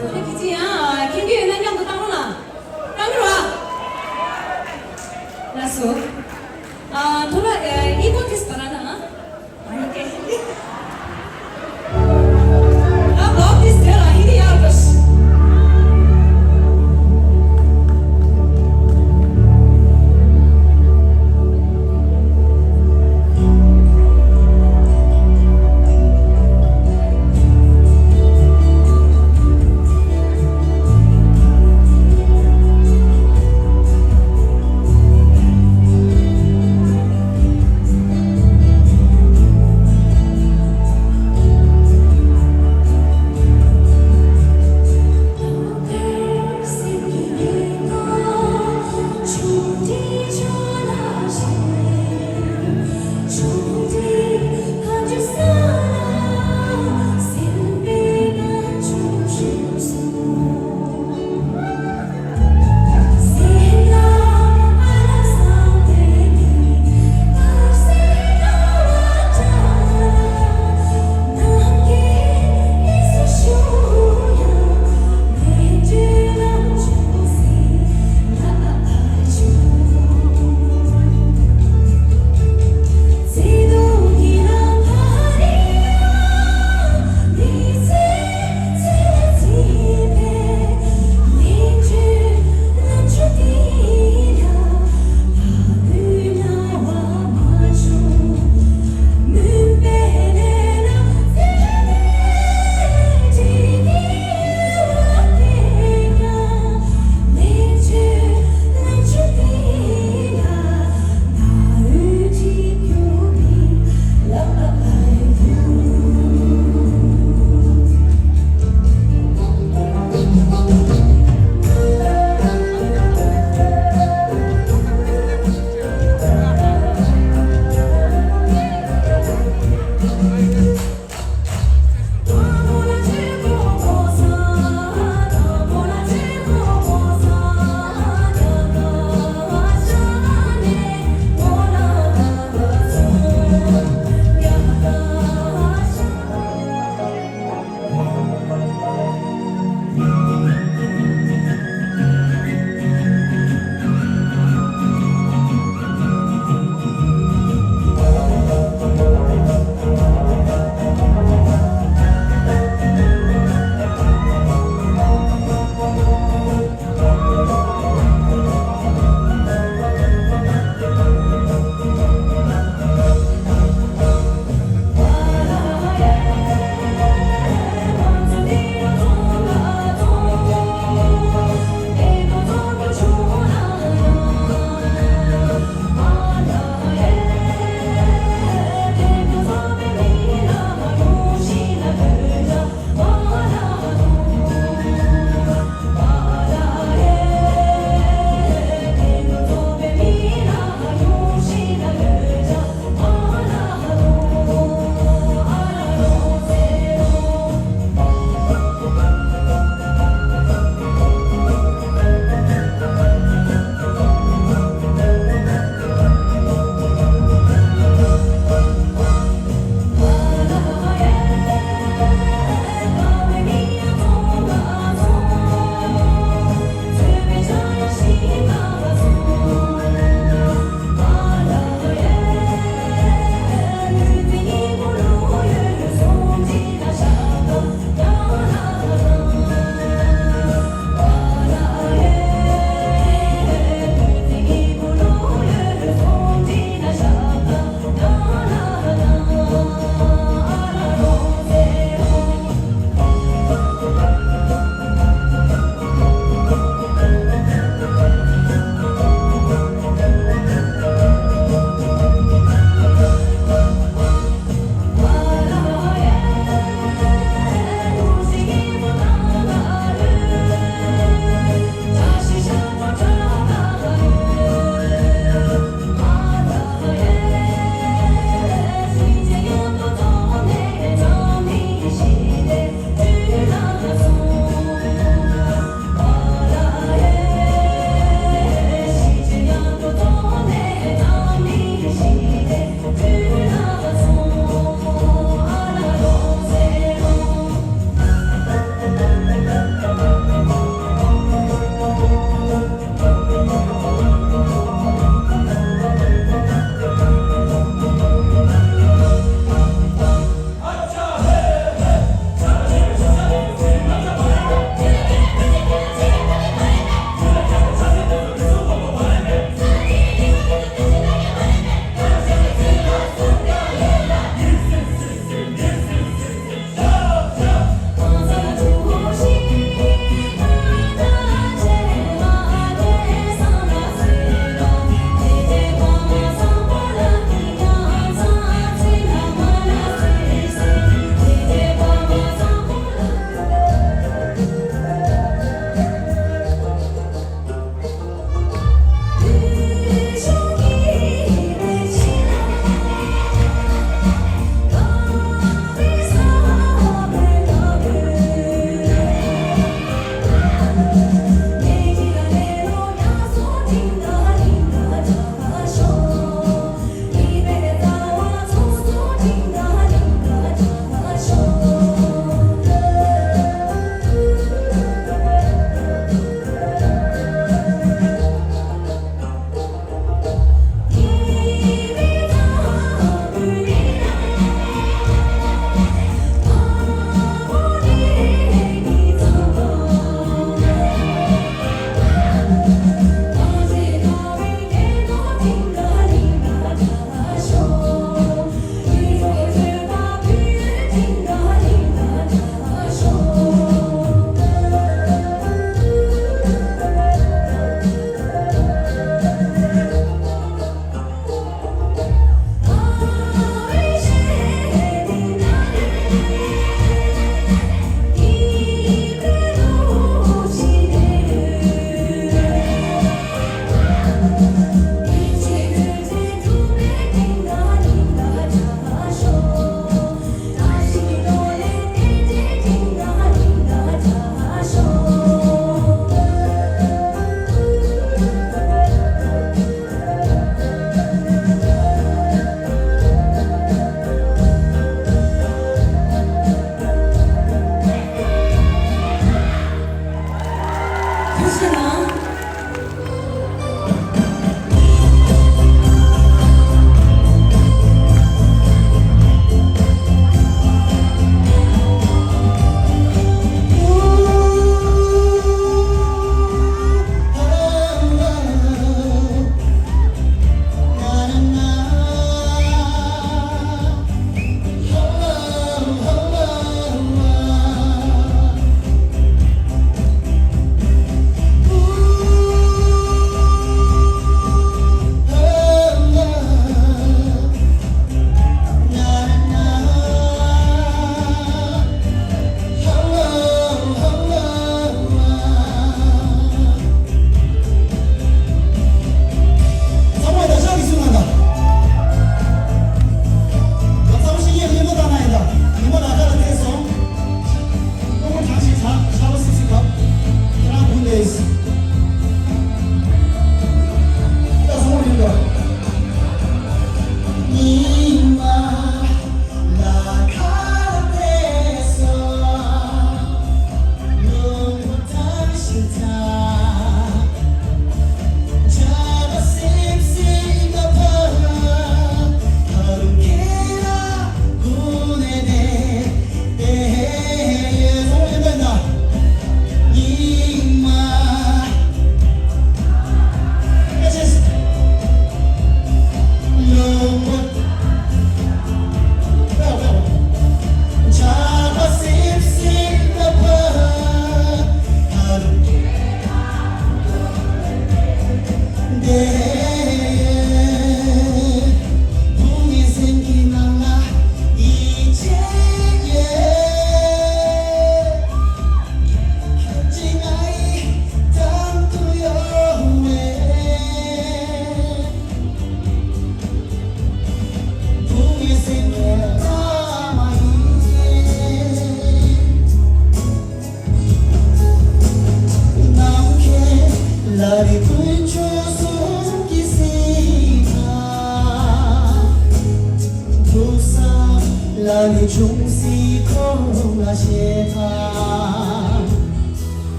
སོ་རི་ཁི་ཅི་ཡང་ཁྱིམ་གྱི་ཡོད་ན་མཉམ་དུ་བཏང་རོགས་གནང་། བཏང་གི་རོགས།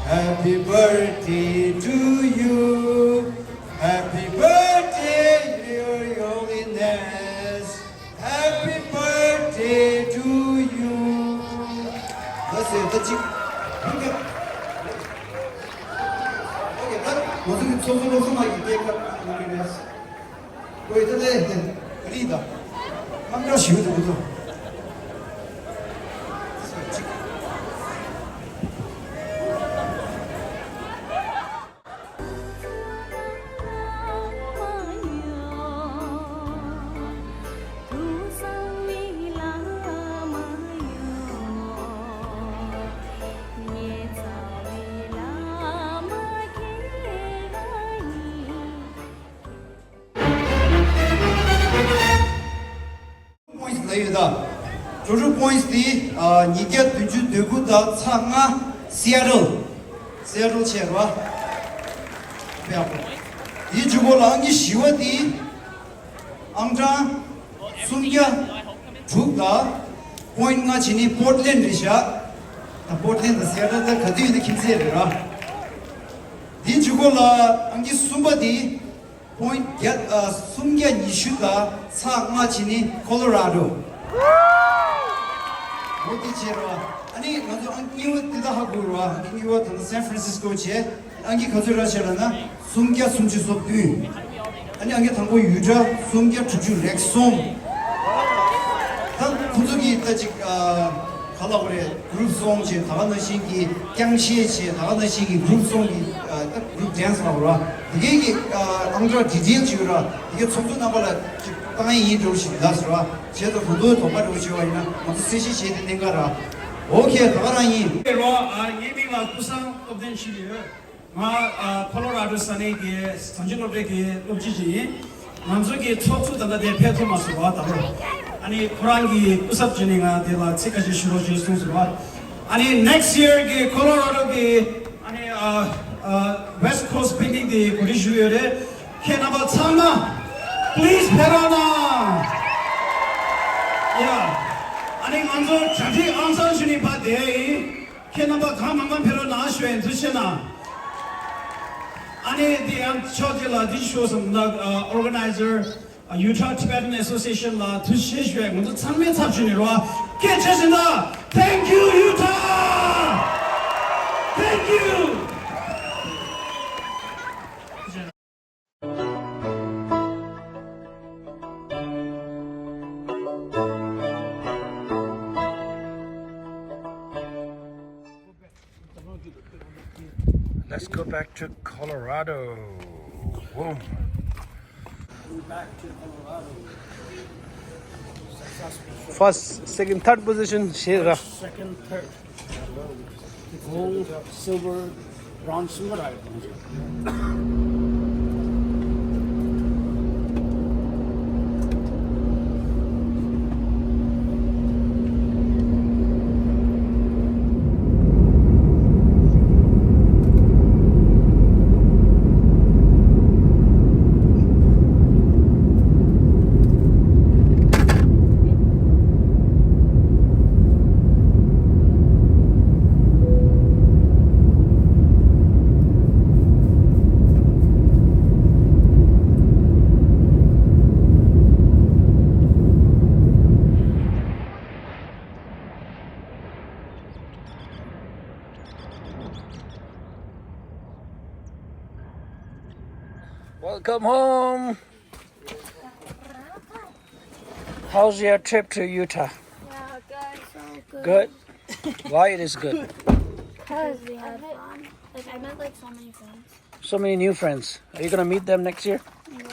Happy birthday to you. Happy birthday, dear Holiness. Happy birthday to you. That's it. That's it. Okay. Okay. ད་ང་ཚོ་གི་ཚོགས་གཙོ་བློ་བཟང་ལགས་ཀྱིས་སྐད་ཆ་གནང་གི་རེད། ཨོ་ཡ། ད་ལྟ་ཡ་ད་ག་རེ་ཡིན་ད། རྣམ་གྲངས་ཞིག་འདུག་གོ། Points ལ་ཡོད་ད། Total points དེ་ཨ་ཉིས་བརྒྱ་བདུན་ཅུ་དོན་དགུ་དང་ཚེག་ལྔ། Seattle Seattle བྱས་ར། དཔེ་ཡག་པོ། དེའི་མཇུག་གོ་ལ་ཨང་ཀི་བཞི་བ་དེ་ཨང་གྲངས་སུམ་བརྒྱ་དྲུག་དང་point ལྔ་བྱས་ནི་Portland རེད་ཤག་ད་Portland དང་Seattle ད་ག་དུས་ཡིན་ན་ཁྱིམ་མཚེས་རེད་ར། དེའི་མཇུག་གོ་ལ་ཨང་ཀི་གསུམ་པ་དེ། Point བརྒྱ་ཨ་སུམ་བརྒྱ་ཉི་ཤུ་དང་ཚེག་ལྔ་བྱས་ནི་Colorado། འོ་དེ་བྱས་ར། ཨ་ནི་ང་ཚོ་ཨང་གཉིས་པ་དེ་དག་ཧ་གོ་ར། ཨང་གཉིས་པ་ད་ལྟ་San Francisco བྱས། ཨང་ཀི་ག་ཚོད་རག་བྱས་ལབ་ན་སུམ་བརྒྱ་སུམ་ཅུ་སོ་བདུན། ཨ་ནི་ཨང་ཀི་དང་པོ་Utah སུམ་བརྒྱ་དྲུག་ཅུ་རེ་གསུམ། ད་ཁོང་ཚོ་གིས་ད་ཅིག་ཨ་ག་ལབ་དགོས་རེད། Group song བྱས། ད་ག་ནང་བཞིན་གྱི་རྐྱང་གཞས་བྱས། ད་ག་ནང་བཞིན་གྱི་group song གི་ཨ་ད་group dance ལབ་ར། དེ་གའི་གི་ཨ་ཨང་གྲངས་detail ཅིག་ཡོད་ར། དེ་གའི་ཚོགས་གཙོ་རྣམ་པ་ལ་ཅིག་བཏང་ཡས་ཡིན་འདྲ་བོ་ཞིག་ལབ་སོང་ར། བྱས་ཙང་ད་དུང་དོགས་པ་འདྲ་བོ་ཞིག་ཡོད་པ་ཡིན་ན་ང་ཚོ་གསལ་བཤད་བྱས་ཏེ་གནད་འགག་ར། Okay ད་ག་རང་ཡིན། རོ་ཨ་ངའི་མིང་ལ་ཀུན་བཟང་སྟོབས་ལྡན་ཞུས་ཡོད། ང་ཨ་Colorado ས་གནས་ཀྱི་བྱང་ཆུབ་སློབ་གྲྭའི་གི་སློབ་སྤྱི་ཅིག་ཡིན། ང་ཚོ་གི་ཚོགས་གཙོ་ད་ལྟ་དེ་ཕེབས་ཐུབ་མ་སོང་བ་ད་རུང་། ཨ་ནི་ཁོ་རང་གི་སྐུ་ཚབ་བྱས་ནས་ང་དེ་ལ་ཚིག་ཁ་ཤས་ཞུ་རོགས་ཞེས་གསུངས་སོང་བ། ཨ་ནི་next year གི་Colorado གི་ཨ་ནི་ཨ་ཨ་West Coast picnic དེ་གོ་སྒྲིག་ཞུས་ཡོད་རེད། ཁྱེད་རྣམ་པ་ཚང་མ་please ཕེབས་རོགས་གནང་། Yeah ཨ་ནི་ང་ཚོ་གྲ་སྒྲིག་ཨང་གསར་ཞུ་ནས་ཕར་བསྡད་ཡིན། ཁྱེད་རྣམ་པ་གང་མང་མང་ཕེབས་རོགས་གནང་ཞུ་ཡིན། ཐུགས་རྗེ་ཆེ་གནང་། ཨ་ནི་དེ་ཡང་ཕྱོགས་གཅིག་ལ་འདི་ཞུ་བསམ་ན་ཨ་organizer Utah Tibetan Association ལ་ཐུགས་རྗེ་ཆེ་ཞུ་ཡིན། ང་ཚོ་ཚང་མའི་ཚབ་ཞུས་ནས་རོ། སྐད་ཆ་ཞིག་ན། Thank you Utah! Thank you! Let's go back to Colorado. Boom. Back to Colorado. First, second, third position, Shira. Second, third. Gold, silver, bronze, silver. Welcome home. How's your trip to Utah? Yeah, good. So good. Good. Why it is good? Because we had fun. Like, I met like so many friends. So many new friends. Are you gonna meet them next year? Yeah.